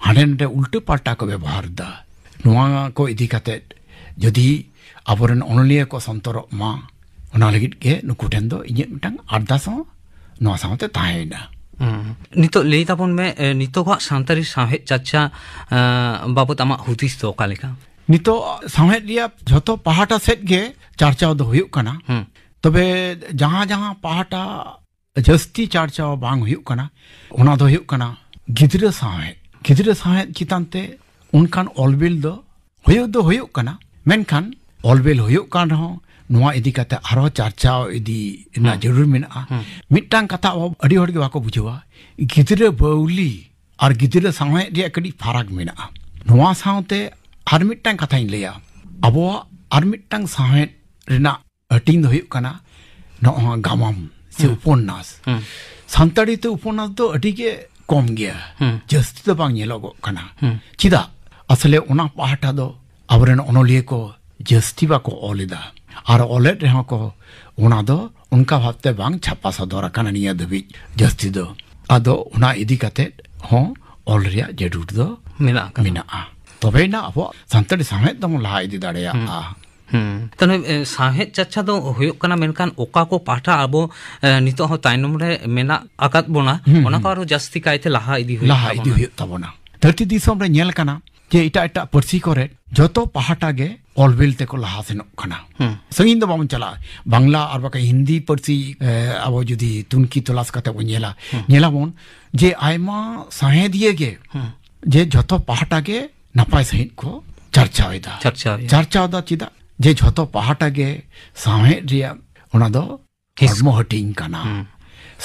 ᱦᱟᱸᱰᱮ ᱱᱟᱰᱮ ᱩᱞᱴᱟᱹ ᱯᱟᱞᱴᱟ ᱠᱚ ᱵᱮᱵᱚᱦᱟᱨ ᱫᱟ᱾ ᱱᱚᱣᱟ ᱠᱚ ᱤᱫᱤ ᱠᱟᱛᱮ ᱡᱩᱫᱤ ᱟᱵᱚᱨᱮᱱ ᱚᱱᱚᱞᱤᱭᱟᱹ ᱠᱚ ᱥᱚᱱᱛᱚᱨᱚᱜ ᱢᱟ, ᱚᱱᱟ ᱞᱟᱹᱜᱤᱫ ᱜᱮ ᱱᱩᱠᱩ ᱴᱷᱮᱱ ᱫᱚ ᱤᱧᱟᱹᱜ ᱢᱤᱫᱴᱟᱝ ᱟᱨᱫᱟᱥ ᱦᱚᱸ ᱱᱚᱣᱟ ᱥᱟᱶᱛᱮ ᱛᱟᱦᱮᱸᱭᱮᱱᱟ᱾ ᱦᱩᱸ᱾ ᱱᱤᱛᱚᱜ ᱞᱟᱹᱭ ᱛᱟᱵᱚᱱ ᱢᱮ, ᱮ, ᱱᱤᱛᱚᱜᱟᱜ ᱥᱟᱱᱛᱟᱲᱤ ᱥᱟᱶᱦᱮᱫ ᱪᱟᱨᱪᱟ, ᱮ, ᱵᱟᱵᱚᱛ ᱟᱢᱟᱜ ᱦᱩᱫᱤᱥ ᱫᱚ ᱚᱠᱟ ᱞᱮᱠᱟ? ᱱᱤᱛᱚᱜ ᱥᱟᱶᱦᱮᱫ ᱨᱮᱭᱟᱜ ᱡᱷᱚᱛᱚ ᱯᱟᱦᱴᱟ ᱥᱮᱫ ᱜᱮ ᱪᱟᱨᱪᱟᱣ ᱫᱚ ᱦᱩᱭᱩᱜ ᱠᱟᱱᱟ᱾ ᱦᱩᱸ᱾ ᱛᱚᱵᱮ ᱡᱟᱦᱟᱸ ᱡᱟᱦᱟᱸ ᱯᱟᱦᱴᱟ ᱡᱟᱹᱥᱛᱤ ᱪᱟᱨᱪᱟᱣ ᱵᱟᱝ ᱦᱩᱭᱩᱜ ᱠᱟᱱᱟ, ᱚᱱᱟ ᱫᱚ ᱦᱩᱭᱩᱜ ᱠᱟᱱᱟ ᱜᱤᱫᱽᱨᱟᱹ ᱥᱟᱶᱦᱮᱫ᱾ ᱜᱤᱫᱽᱨᱟᱹ ᱥᱟᱶᱦᱮᱫ ᱪᱮᱛᱟᱱ ᱛᱮ ᱚᱱᱠᱟᱱ ᱚᱞᱵᱤᱞ ᱫᱚ ᱦᱩᱭᱩᱜ ᱫᱚ ᱦᱩᱭᱩᱜ ᱠᱟᱱᱟ, ᱢᱮᱱᱠᱷᱟᱱ ᱚᱞᱵᱤᱞ ᱦᱩᱭᱩᱜ ᱠᱟᱱ ᱨᱮᱦᱚᱸ ᱱᱚᱣᱟ ᱤᱫᱤ ᱠᱟᱛᱮ ᱟᱨᱦᱚᱸ ᱪᱟᱨᱪᱟᱣ ᱤᱫᱤ ᱨᱮᱱᱟᱜ ᱦᱩᱸ᱾ ᱡᱟᱹᱨᱩᱲ ᱢᱮᱱᱟᱜᱼᱟ᱾ ᱦᱩᱸ᱾ ᱢᱤᱫᱴᱟᱝ ᱠᱟᱛᱷᱟ ᱟᱵᱚ ᱟᱹᱰᱤ ᱦᱚᱲ ᱜᱮ ᱵᱟᱠᱚ ᱵᱩᱡᱷᱟᱹᱣᱟ, ᱜᱤᱫᱽᱨᱟᱹ ᱵᱟᱹᱣᱞᱤ ᱟᱨ ᱜᱤᱫᱽᱨᱟᱹ ᱥᱟᱶᱦᱮᱫ ᱨᱮᱭᱟᱜ ᱠᱟᱹᱴᱤᱡ ᱯᱷᱟᱨᱟᱠ ᱢᱮᱱᱟᱜᱼᱟ᱾ ᱱᱚᱣᱟ ᱥᱟᱶᱛᱮ ᱟᱨ ᱢᱤᱫᱴᱟᱝ ᱠᱟᱛᱷᱟᱧ ᱞᱟᱹᱭᱟ, ᱟᱵᱚᱣᱟᱜ ᱟᱨ ᱢᱤᱫᱴᱟᱝ ᱥᱟᱶᱦᱮᱫ ᱨᱮᱱᱟᱜ ᱦᱟᱹᱴᱤᱧ ᱫᱚ ᱦᱩᱭᱩᱜ ᱠᱟᱱᱟ ᱱᱚᱜᱼᱚᱭ ᱜᱟᱢᱟᱢ ᱥᱮ ᱦᱩᱸ᱾ ᱩᱯᱚᱱᱱᱟᱥ᱾ ᱦᱩᱸ᱾ ᱥᱟᱱᱛᱟᱲᱤ ᱛᱮ ᱩᱯᱚᱱᱱᱟᱥ ᱫᱚ ᱟᱹᱰᱤ ᱜᱮ ᱠᱚᱢ ᱜᱮᱭᱟ, ᱦᱩᱸ᱾ ᱡᱟᱹᱥᱛᱤ ᱫᱚ ᱵᱟᱝ ᱧᱮᱞᱚᱜᱚᱜ ᱠᱟᱱᱟ᱾ ᱦᱩᱸ᱾ ᱪᱮᱫᱟᱜ? ᱟᱥᱚᱞᱮ ᱚᱱᱟ ᱯᱟᱦᱴᱟ ᱫᱚ ᱟᱵᱚᱨᱮᱱ ᱚᱱᱚᱞᱤᱭᱟᱹ ᱠᱚ ᱡᱟᱹᱥᱛᱤ ᱵᱟᱠᱚ ᱚᱞ ᱮᱫᱟ, ᱟᱨ ᱚᱞᱮᱫ ᱨᱮᱦᱚᱸ ᱠᱚ, ᱚᱱᱟ ᱫᱚ ᱚᱱᱠᱟ ᱵᱷᱟᱵᱛᱮ ᱵᱟᱝ ᱪᱷᱟᱯᱟ ᱥᱚᱫᱚᱨ ᱟᱠᱟᱱᱟ ᱱᱤᱭᱟᱹ ᱫᱷᱟᱹᱵᱤᱡ ᱡᱟᱹᱥᱛᱤ ᱫᱚ᱾ ᱟᱫᱚ ᱚᱱᱟ ᱤᱫᱤ ᱠᱟᱛᱮ ᱦᱚᱸ ᱚᱞ ᱨᱮᱭᱟᱜ ᱡᱟᱹᱨᱩᱲ ᱫᱚ ᱢᱮᱱᱟᱜ ᱟᱠᱟᱫᱟ᱾ ᱢᱮᱱᱟᱜᱼᱟ᱾ ᱛᱚᱵᱮᱭᱮᱱᱟ ᱟᱵᱚᱣᱟᱜ ᱥᱟᱱᱛᱟᱲᱤ ᱥᱟᱶᱦᱮᱫ ᱫᱚᱵᱚᱱ ᱞᱟᱦᱟ ᱤᱫᱤ ᱫᱟᱲᱮᱭᱟᱜᱼᱟ᱾ ᱦᱩᱸ᱾ ᱛᱟᱦᱞᱮ, ᱮ, ᱥᱟᱶᱦᱮᱫ ᱪᱟᱨᱪᱟ ᱫᱚ ᱦᱩᱭᱩᱜ ᱠᱟᱱᱟ, ᱢᱮᱱᱠᱷᱟᱱ ᱚᱠᱟ ᱠᱚ ᱯᱟᱦᱴᱟ ᱟᱵᱚ, ᱮ, ᱱᱤᱛᱚᱜ ᱦᱚᱸ ᱛᱟᱭᱱᱚᱢ ᱨᱮ ᱢᱮᱱᱟᱜ ᱟᱠᱟᱫ ᱵᱚᱱᱟ, ᱦᱩᱸ, ᱚᱱᱟ ᱠᱚ ᱦᱩᱸ᱾ ᱟᱨᱚ ᱡᱟᱹᱥᱛᱤ ᱠᱟᱭᱛᱮ ᱞᱟᱦᱟ ᱤᱫᱤ ᱦᱩᱭᱩᱜ ᱞᱟᱦᱟ ᱤᱫᱤ ᱛᱟᱵᱚᱱᱟ᱾ ᱦᱩᱭᱩᱜ ᱛᱟᱵᱚᱱᱟ᱾ ᱫᱷᱟᱹᱨᱛᱤ ᱫᱤᱥᱚᱢ ᱨᱮ ᱧᱮᱞ ᱠᱟᱱᱟ ᱡᱮ ᱮᱴᱟᱜ ᱮᱴᱟᱜ ᱯᱟᱹᱨᱥᱤ ᱠᱚᱨᱮ ᱡᱚᱛᱚ ᱯᱟᱦᱴᱟ ᱜᱮ ᱚᱞᱵᱤᱞ ᱛᱮᱠᱚ ᱞᱟᱦᱟ ᱥᱮᱱᱚᱜ ᱠᱟᱱᱟ᱾ ᱦᱩᱸ᱾ ᱥᱟᱺᱜᱤᱧ ᱫᱚ ᱵᱟᱵᱚᱱ ᱪᱟᱞᱟᱜᱼᱟ᱾ ᱵᱟᱝᱞᱟ ᱟᱨ ᱵᱟᱠᱷᱟᱱ ᱦᱤᱱᱫᱤ ᱯᱟᱹᱨᱥᱤ, ᱮ, ᱟᱵᱚ ᱡᱩᱫᱤ ᱛᱩᱱᱠᱷᱤ ᱛᱚᱞᱟᱥ ᱠᱟᱛᱮ ᱵᱚᱱ ᱧᱮᱞᱟ, ᱦᱩᱸ᱾ ᱧᱮᱞᱟᱵᱚᱱ ᱡᱮ ᱟᱭᱢᱟ ᱥᱟᱶᱦᱮᱫᱤᱭᱟᱹ ᱜᱮ ᱦᱩᱸ᱾ ᱡᱮ ᱡᱚᱛᱚ ᱯᱟᱦᱴᱟ ᱜᱮ ᱱᱟᱯᱟᱭ ᱥᱟᱺᱦᱤᱡ ᱠᱚ ᱪᱟᱨᱪᱟᱣ ᱮᱫᱟ᱾ ᱪᱟᱨᱪᱟᱣ ᱮᱫᱟ᱾ ᱪᱟᱨᱪᱟᱣ ᱫᱚ ᱪᱮᱫᱟᱜ? ᱡᱮ ᱡᱷᱚᱛᱚ ᱯᱟᱦᱴᱟ ᱜᱮ ᱥᱟᱶᱦᱮᱫ ᱨᱮᱭᱟᱜ ᱚᱱᱟ ᱫᱚ ᱦᱤᱸᱥ ᱦᱚᱲᱢᱚ ᱦᱟᱹᱴᱤᱧ ᱠᱟᱱᱟ᱾ ᱦᱩᱸ᱾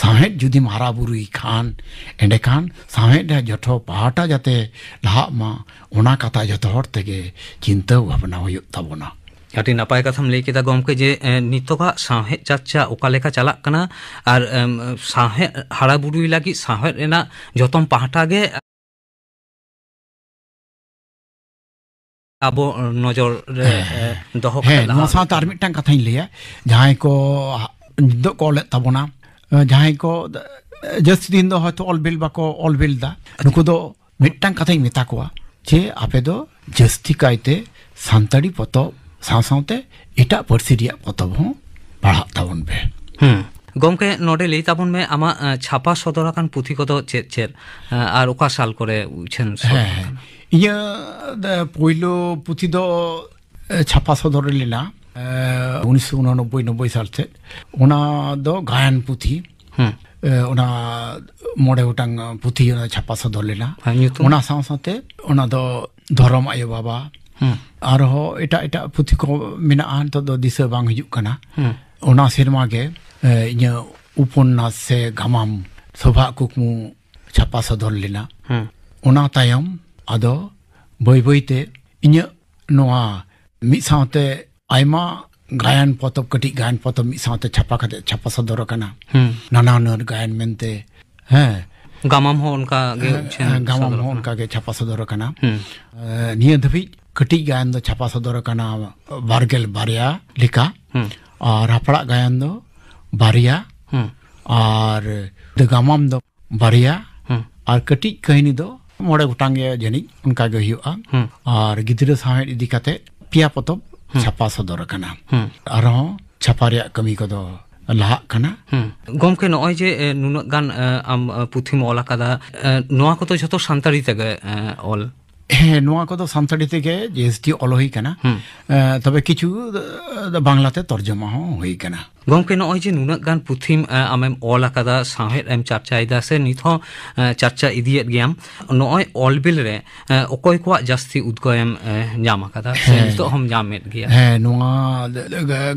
ᱥᱟᱶᱦᱮᱫ ᱡᱩᱫᱤᱢ ᱦᱟᱨᱟ ᱵᱩᱨᱩᱭ ᱠᱷᱟᱱ, ᱮᱸᱰᱮᱠᱷᱟᱱ ᱥᱟᱶᱦᱮᱫ ᱨᱮᱭᱟᱜ ᱡᱚᱛᱚ ᱯᱟᱦᱴᱟ ᱡᱟᱛᱮ ᱞᱟᱦᱟᱜ ᱢᱟ, ᱚᱱᱟ ᱠᱟᱛᱷᱟ ᱡᱚᱛᱚ ᱦᱚᱲ ᱛᱮᱜᱮ ᱪᱤᱱᱛᱟᱹ ᱵᱷᱟᱵᱽᱱᱟ ᱦᱩᱭᱩᱜ ᱛᱟᱵᱚᱱᱟ᱾ ᱟᱹᱰᱤ ᱱᱟᱯᱟᱭ ᱠᱟᱛᱷᱟᱢ ᱞᱟᱹᱭ ᱠᱮᱫᱟ ᱜᱚᱢᱠᱮ, ᱡᱮ, ᱮ, ᱱᱤᱛᱚᱜᱟᱜ ᱥᱟᱶᱦᱮᱫ ᱪᱟᱨᱪᱟ ᱚᱠᱟ ᱞᱮᱠᱟ ᱪᱟᱞᱟᱜ ᱠᱟᱱᱟ ᱟᱨ, ᱮᱢ, ᱥᱟᱶᱦᱮᱫ ᱦᱟᱨᱟ ᱵᱩᱨᱩᱭ ᱞᱟᱹᱜᱤᱫ ᱥᱟᱶᱦᱮᱫ ᱨᱮᱱᱟᱜ ᱡᱚᱛᱚᱢ ᱯᱟᱦᱴᱟ ᱜᱮ ᱟᱵᱚ ᱱᱚᱡᱚᱨ ᱨᱮ, ᱦᱮᱸ, ᱮ, ᱫᱚᱦᱚ ᱠᱟᱛᱮ ᱦᱮᱸ, ᱞᱟᱦᱟ ᱱᱚᱣᱟ ᱥᱟᱶᱛᱮ ᱟᱨ ᱦᱩᱭᱩᱜ ᱢᱤᱫᱴᱟᱝ ᱠᱟᱛᱷᱟᱧ ᱞᱟᱹᱭᱟ, ᱡᱟᱦᱟᱸᱭ ᱠᱚ ᱱᱤᱛᱚᱜ ᱠᱚ ᱚᱞᱮᱫ ᱛᱟᱵᱚᱱᱟ, ᱡᱟᱦᱟᱸᱭ ᱠᱚ ᱡᱟᱹᱥᱛᱤ ᱫᱤᱱ ᱫᱚ ᱦᱚᱭᱛᱳ ᱚᱞ ᱵᱤᱞ ᱵᱟᱠᱚ ᱚᱞ ᱵᱤᱞ ᱫᱟ, ᱱᱩᱠᱩ ᱫᱚ ᱢᱤᱫᱴᱟᱝ ᱠᱟᱛᱷᱟᱧ ᱢᱮᱛᱟ ᱠᱚᱣᱟ ᱡᱮ ᱟᱯᱮ ᱫᱚ ᱡᱟᱹᱥᱛᱤ ᱠᱟᱭᱛᱮ ᱥᱟᱱᱛᱟᱲᱤ ᱯᱚᱛᱚᱵ ᱥᱟᱶ ᱥᱟᱶᱛᱮ ᱮᱴᱟᱜ ᱯᱟᱹᱨᱥᱤ ᱨᱮᱭᱟᱜ ᱯᱚᱛᱚᱵ ᱦᱚᱸ ᱯᱟᱲᱦᱟᱜ ᱛᱟᱵᱚᱱ ᱯᱮ᱾ ᱦᱩᱸ᱾ ᱜᱚᱢᱠᱮ, ᱱᱚᱰᱮ ᱞᱟᱹᱭ ᱛᱟᱵᱚᱱ ᱢᱮ, ᱟᱢᱟᱜ, ᱮ, ᱪᱷᱟᱯᱟ ᱥᱚᱫᱚᱨ ᱟᱠᱟᱱ ᱯᱩᱛᱷᱤ ᱠᱚᱫᱚ ᱪᱮᱫ ᱪᱮᱫ, ᱮ, ᱟᱨ ᱚᱠᱟ ᱥᱟᱞ ᱠᱚᱨᱮ ᱩᱪᱷᱟᱹᱱ ᱥᱚᱫᱚᱨ ᱦᱮᱸ, ᱦᱮᱸ᱾ ᱟᱠᱟᱱᱟ? ᱤᱧᱟᱹᱜ, ᱮ, ᱯᱳᱭᱞᱳ ᱯᱩᱛᱷᱤ ᱫᱚ, ᱮ, ᱪᱷᱟᱯᱟ ᱥᱚᱫᱚᱨ ᱞᱮᱱᱟ, ᱮ, ᱩᱱᱤᱥᱥᱚ ᱩᱱᱚᱱᱚᱵᱵᱳᱭ ᱱᱚᱵᱵᱳᱭ ᱥᱟᱞ ᱥᱮᱫ᱾ ᱚᱱᱟ ᱫᱚ ᱜᱟᱭᱟᱱ ᱯᱩᱛᱷᱤ᱾ ᱦᱩᱸ᱾ ᱮ, ᱚᱱᱟ ᱢᱚᱬᱮ ᱜᱚᱴᱟᱝ ᱯᱩᱛᱷᱤ ᱚᱱᱟ ᱪᱷᱟᱯᱟ ᱥᱚᱫᱚᱨ ᱞᱮᱱᱟ᱾ ᱦᱮᱸ, ᱧᱩᱛᱩᱢ? ᱚᱱᱟ ᱥᱟᱶ ᱥᱟᱶᱛᱮ ᱚᱱᱟ ᱫᱚ ᱫᱷᱚᱨᱚᱢ ᱟᱭᱳ ᱵᱟᱵᱟ, ᱦᱩᱸ᱾ ᱟᱨᱦᱚᱸ ᱮᱴᱟᱜ ᱮᱴᱟᱜ ᱯᱩᱛᱷᱤ ᱠᱚ ᱢᱮᱱᱟᱜᱼᱟ, ᱱᱤᱛᱚᱜ ᱫᱚ ᱫᱤᱥᱟᱹ ᱵᱟᱝ ᱦᱤᱡᱩᱜ ᱠᱟᱱᱟ᱾ ᱦᱩᱸ᱾ ᱚᱱᱟ ᱥᱮᱨᱢᱟ ᱜᱮ, ᱮ, ᱤᱧᱟᱹᱜ ᱩᱯᱚᱱᱱᱟᱥ ᱥᱮ ᱜᱟᱢᱟᱢ ᱥᱚᱵᱷᱟᱜ ᱠᱩᱠᱢᱩ ᱪᱷᱟᱯᱟ ᱥᱚᱫᱚᱨ ᱞᱮᱱᱟ᱾ ᱦᱩᱸ᱾ ᱚᱱᱟ ᱛᱟᱭᱚᱢ ᱟᱫᱚ ᱵᱟᱹᱭ ᱵᱟᱹᱭ ᱛᱮ ᱤᱧᱟᱹᱜ ᱱᱚᱣᱟ ᱢᱤᱫ ᱥᱟᱶᱛᱮ ᱟᱭᱢᱟ ᱜᱟᱭᱟᱱ ᱯᱚᱛᱚᱵ, ᱠᱟᱹᱴᱤᱡ ᱜᱟᱭᱟᱱ ᱯᱚᱛᱚᱵ ᱢᱤᱫ ᱥᱟᱶᱛᱮ ᱪᱷᱟᱯᱟ ᱠᱟᱛᱮ ᱪᱷᱟᱯᱟ ᱥᱚᱫᱚᱨ ᱟᱠᱟᱱᱟ᱾ ᱦᱩᱸ᱾ ᱱᱟᱱᱟ ᱦᱩᱱᱟᱹᱨ ᱜᱟᱭᱟᱱ ᱢᱮᱱᱛᱮ, ᱦᱮᱸ᱾ ᱜᱟᱢᱟᱢ ᱦᱚᱸ ᱚᱱᱠᱟ ᱜᱮ ᱦᱮᱸ, ᱩᱪᱷᱟᱹᱱ ᱦᱮᱸ, ᱜᱟᱢᱟᱢ ᱥᱚᱫᱚᱨ ᱦᱚᱸ ᱟᱠᱟᱱᱟ᱾ ᱚᱱᱠᱟ ᱜᱮ ᱪᱷᱟᱯᱟ ᱥᱚᱫᱚᱨ ᱟᱠᱟᱱᱟ᱾ ᱦᱩᱸ᱾ ᱮ, ᱱᱤᱭᱟᱹ ᱫᱷᱟᱹᱵᱤᱡ ᱠᱟᱹᱴᱤᱡ ᱜᱟᱭᱟᱱ ᱫᱚ ᱪᱷᱟᱯᱟ ᱥᱚᱫᱚᱨ ᱟᱠᱟᱱᱟ ᱵᱟᱨᱜᱮᱞ ᱵᱟᱨᱭᱟ ᱞᱮᱠᱟ᱾ ᱦᱩᱸ᱾ ᱟᱨ ᱦᱟᱯᱲᱟᱜ ᱜᱟᱭᱟᱱ ᱫᱚ ᱵᱟᱨᱭᱟ᱾ ᱦᱩᱸ᱾ ᱟᱨ ᱜᱟᱢᱟᱢ ᱫᱚ ᱵᱟᱨᱭᱟ᱾ ᱦᱩᱸ᱾ ᱟᱨ ᱠᱟᱹᱴᱤᱡ ᱠᱟᱹᱦᱱᱤ ᱫᱚ ᱢᱚᱬᱮ ᱜᱚᱴᱟᱝ ᱜᱮ ᱡᱟᱹᱱᱤᱡ ᱚᱱᱠᱟ ᱜᱮ ᱦᱩᱭᱩᱜᱼᱟ᱾ ᱦᱩᱸ᱾ ᱟᱨ ᱜᱤᱫᱽᱨᱟᱹ ᱥᱟᱶᱦᱮᱫ ᱤᱫᱤ ᱠᱟᱛᱮ ᱯᱮᱭᱟ ᱯᱚᱛᱚᱵ ᱦᱩᱸ᱾ ᱪᱷᱟᱯᱟ ᱥᱚᱫᱚᱨ ᱟᱠᱟᱱᱟ᱾ ᱦᱩᱸ᱾ ᱟᱨᱦᱚᱸ ᱪᱷᱟᱯᱟ ᱨᱮᱭᱟᱜ ᱠᱟᱹᱢᱤ ᱠᱚᱫᱚ ᱞᱟᱦᱟᱜ ᱠᱟᱱᱟ᱾ ᱦᱩᱸ᱾ ᱜᱚᱢᱠᱮ, ᱱᱚᱜᱼᱚᱭ ᱡᱮ, ᱮ, ᱱᱩᱱᱟᱹᱜ ᱜᱟᱱ, ᱮ, ᱟᱢ, ᱮ, ᱯᱩᱛᱷᱤᱢ ᱚᱞ ᱟᱠᱟᱫᱟ, ᱮ, ᱱᱚᱣᱟ ᱠᱚᱫᱚ ᱡᱷᱚᱛᱚ ᱥᱟᱱᱛᱟᱲᱤ ᱛᱮᱜᱮ, ᱮ, ᱚᱞ? ᱦᱮᱸ, ᱱᱚᱣᱟ ᱠᱚᱫᱚ ᱥᱟᱱᱛᱟᱲᱤ ᱛᱮᱜᱮ ᱡᱟᱹᱥᱛᱤ ᱚᱞ ᱦᱩᱭ ᱠᱟᱱᱟ᱾ ᱦᱩᱸ᱾ ᱮ, ᱛᱚᱵᱮ ᱠᱤᱪᱷᱩ, ᱮ, ᱵᱟᱝᱞᱟᱛᱮ ᱛᱚᱨᱡᱚᱢᱟ ᱦᱚᱸ ᱦᱩᱭ ᱠᱟᱱᱟ᱾ ᱜᱚᱢᱠᱮ, ᱱᱚᱜᱼᱚᱭ ᱡᱮ ᱱᱩᱱᱟᱹᱜ ᱜᱟᱱ ᱯᱩᱛᱷᱤᱢ, ᱮ, ᱟᱢᱮᱢ ᱚᱞ ᱟᱠᱟᱫᱟ, ᱥᱟᱶᱦᱮᱫ ᱮᱢ ᱪᱟᱨᱪᱟᱭᱮᱫᱟ, ᱥᱮ ᱱᱤᱛ ᱦᱚᱸ, ᱮ, ᱪᱟᱨᱪᱟ ᱤᱫᱤᱭᱮᱫ ᱜᱮᱭᱟᱢ, ᱱᱚᱜᱼᱚᱭ ᱚᱞ ᱵᱤᱞ ᱨᱮ, ᱮ, ᱚᱠᱚᱭ ᱠᱚᱣᱟᱜ ᱡᱟᱹᱥᱛᱤ ᱩᱫᱽᱜᱟᱹᱣ ᱮᱢ, ᱮ, ᱧᱟᱢ ᱟᱠᱟᱫᱟ, ᱥᱮ ᱦᱮᱸ᱾ ᱱᱤᱛᱚᱜ ᱦᱚᱸᱢ ᱧᱟᱢᱮᱫ ᱜᱮᱭᱟ? ᱦᱮᱸ, ᱱᱚᱣᱟ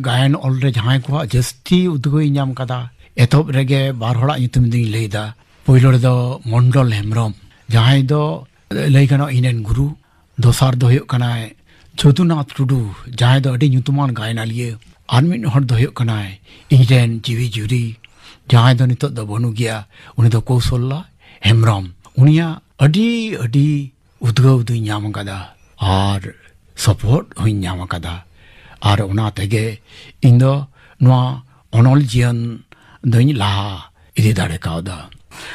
ᱜᱟᱭᱟᱱ ᱚᱞ ᱨᱮ ᱡᱟᱦᱟᱸᱭ ᱠᱚᱣᱟᱜ ᱡᱟᱹᱥᱛᱤ ᱩᱫᱽᱜᱟᱹᱣ ᱤᱧ ᱧᱟᱢ ᱟᱠᱟᱫᱟ, ᱮᱛᱚᱦᱚᱵ ᱨᱮᱜᱮ ᱵᱟᱨ ᱦᱚᱲᱟᱜ ᱧᱩᱛᱩᱢ ᱫᱚᱧ ᱞᱟᱹᱭᱫᱟ᱾ ᱯᱳᱭᱞᱳ ᱨᱮᱫᱚ ᱢᱚᱱᱰᱚᱞ ᱦᱮᱢᱵᱨᱚᱢ, ᱡᱟᱦᱟᱸᱭ ᱫᱚ ᱞᱟᱹᱭ ᱜᱟᱱᱚᱜᱼᱟ ᱤᱧ ᱨᱮᱱ ᱜᱩᱨᱩ᱾ ᱫᱚᱥᱟᱨ ᱫᱚ ᱦᱩᱭᱩᱜ ᱠᱟᱱᱟᱭ ᱡᱚᱫᱩᱱᱟᱛᱷ ᱴᱩᱰᱩ, ᱡᱟᱦᱟᱸᱭ ᱫᱚ ᱟᱹᱰᱤ ᱧᱩᱛᱩᱢᱟᱱ ᱜᱟᱭᱱᱟᱞᱤᱭᱟᱹ᱾ ᱟᱨ ᱢᱤᱫ ᱦᱚᱲ ᱫᱚ ᱦᱩᱭᱩᱜ ᱠᱟᱱᱟᱭ ᱤᱧ ᱨᱮᱱ ᱡᱤᱣᱤ ᱡᱩᱨᱤ, ᱡᱟᱦᱟᱸᱭ ᱫᱚ ᱱᱤᱛᱚᱜ ᱫᱚ ᱵᱟᱹᱱᱩᱜ ᱜᱮᱭᱟ, ᱩᱱᱤ ᱫᱚ ᱠᱳᱥᱚᱞᱞᱟ ᱦᱮᱢᱵᱨᱚᱢ᱾ ᱩᱱᱤᱭᱟᱜ ᱟᱹᱰᱤ, ᱟᱹᱰᱤ ᱩᱫᱽᱜᱟᱹᱣ ᱫᱚᱧ ᱧᱟᱢ ᱟᱠᱟᱫᱟ ᱟᱨ ᱥᱚᱯᱚᱦᱚᱫ ᱦᱚᱧ ᱧᱟᱢ ᱟᱠᱟᱫᱟ᱾ ᱟᱨ ᱚᱱᱟ ᱛᱮᱜᱮ ᱤᱧ ᱫᱚ ᱱᱚᱣᱟ ᱚᱱᱚᱞ ᱡᱤᱭᱚᱱ ᱫᱚᱧ ᱞᱟᱦᱟ ᱤᱫᱤ ᱫᱟᱲᱮ ᱠᱟᱣᱫᱟ᱾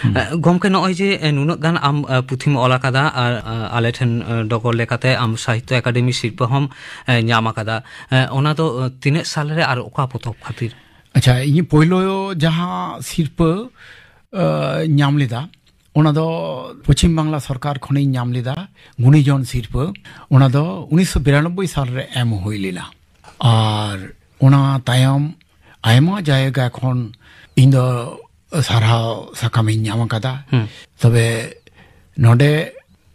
ᱦᱩᱸ᱾ ᱮ, ᱜᱚᱢᱠᱮ, ᱱᱚᱜᱼᱚᱭ ᱡᱮ, ᱮ, ᱱᱩᱱᱟᱹᱜ ᱜᱟᱱ ᱟᱢ, ᱮ, ᱯᱩᱛᱷᱤᱢ ᱚᱞ ᱟᱠᱟᱫᱟ ᱟᱨ, ᱮ, ᱟᱞᱮ ᱴᱷᱮᱱ, ᱮ, ᱰᱚᱜᱚᱨ ᱞᱮᱠᱟᱛᱮ ᱟᱢ ᱥᱟᱦᱤᱛᱛᱚ ᱮᱠᱟᱰᱮᱢᱤ ᱥᱤᱨᱯᱟᱹ ᱦᱚᱸᱢ, ᱮ, ᱧᱟᱢ ᱟᱠᱟᱫᱟ, ᱮ, ᱚᱱᱟ ᱫᱚ, ᱮ, ᱛᱤᱱᱟᱹᱜ ᱥᱟᱞ ᱨᱮ ᱟᱨ ᱚᱠᱟ ᱯᱚᱛᱚᱵ ᱠᱷᱟᱹᱛᱤᱨ? ᱟᱪᱪᱷᱟ, ᱤᱧ ᱯᱳᱭᱞᱳ ᱡᱟᱦᱟᱸ ᱥᱤᱨᱯᱟᱹ, ᱮ, ᱧᱟᱢ ᱞᱮᱫᱟ, ᱚᱱᱟ ᱫᱚ ᱯᱚᱪᱷᱤᱢ ᱵᱟᱝᱞᱟ ᱥᱚᱨᱠᱟᱨ ᱠᱷᱚᱱᱤᱧ ᱧᱟᱢ ᱞᱮᱫᱟ, ᱜᱩᱱᱤᱡᱚᱱ ᱥᱤᱨᱯᱟᱹ᱾ ᱚᱱᱟ ᱫᱚ ᱩᱱᱤᱥᱥᱚ ᱵᱤᱨᱟᱱᱚᱵᱵᱳᱭ ᱥᱟᱞ ᱨᱮ ᱮᱢ ᱦᱩᱭ ᱞᱮᱱᱟ᱾ ᱟᱨ ᱚᱱᱟ ᱛᱟᱭᱚᱢ ᱟᱭᱢᱟ ᱡᱟᱭᱜᱟ ᱠᱷᱚᱱ ᱤᱧ ᱫᱚ ᱥᱟᱨᱦᱟᱣ ᱥᱟᱠᱟᱢ ᱤᱧ ᱧᱟᱢ ᱟᱠᱟᱫᱟ᱾ ᱦᱩᱸ᱾ ᱛᱚᱵᱮ ᱱᱚᱰᱮ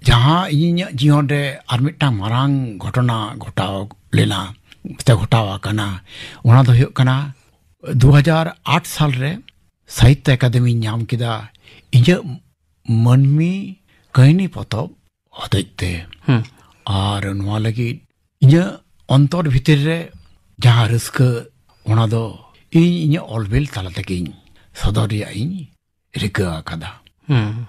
ᱡᱟᱦᱟᱸ ᱤᱧᱟᱹᱜ ᱡᱤᱭᱚᱱ ᱨᱮ ᱟᱨ ᱢᱤᱫᱴᱟᱝ ᱢᱟᱨᱟᱝ ᱜᱷᱚᱴᱚᱱᱟ ᱜᱷᱚᱴᱟᱣ ᱞᱮᱱᱟ, ᱥᱮ ᱜᱷᱚᱴᱟᱣ ᱟᱠᱟᱱᱟ, ᱚᱱᱟ ᱫᱚ ᱦᱩᱭᱩᱜ ᱠᱟᱱᱟ, ᱫᱩ ᱦᱟᱡᱟᱨ ᱟᱴ ᱥᱟᱞ ᱨᱮ ᱥᱟᱦᱤᱛᱛᱚ ᱮᱠᱟᱰᱮᱢᱤᱧ ᱧᱟᱢ ᱠᱮᱫᱟ ᱤᱧᱟᱹᱜ ᱢᱟᱹᱱᱢᱤ ᱠᱟᱹᱦᱱᱤ ᱯᱚᱛᱚᱵ ᱦᱚᱛᱮᱡ ᱛᱮ᱾ ᱦᱩᱸ᱾ ᱟᱨ ᱱᱚᱣᱟ ᱞᱟᱹᱜᱤᱫ ᱤᱧᱟᱹᱜ ᱚᱱᱛᱚᱨ ᱵᱷᱤᱛᱤᱨ ᱨᱮ ᱡᱟᱦᱟᱸ ᱨᱟᱹᱥᱠᱟᱹ, ᱚᱱᱟ ᱫᱚ ᱤᱧ ᱤᱧᱟᱹᱜ ᱚᱞ ᱵᱤᱞ ᱛᱟᱞᱟ ᱛᱮᱜᱮᱧ ᱥᱚᱫᱚᱨ ᱨᱮᱭᱟᱜ ᱤᱧ ᱨᱤᱠᱟᱹ ᱟᱠᱟᱫᱟ᱾ ᱦᱩᱸ᱾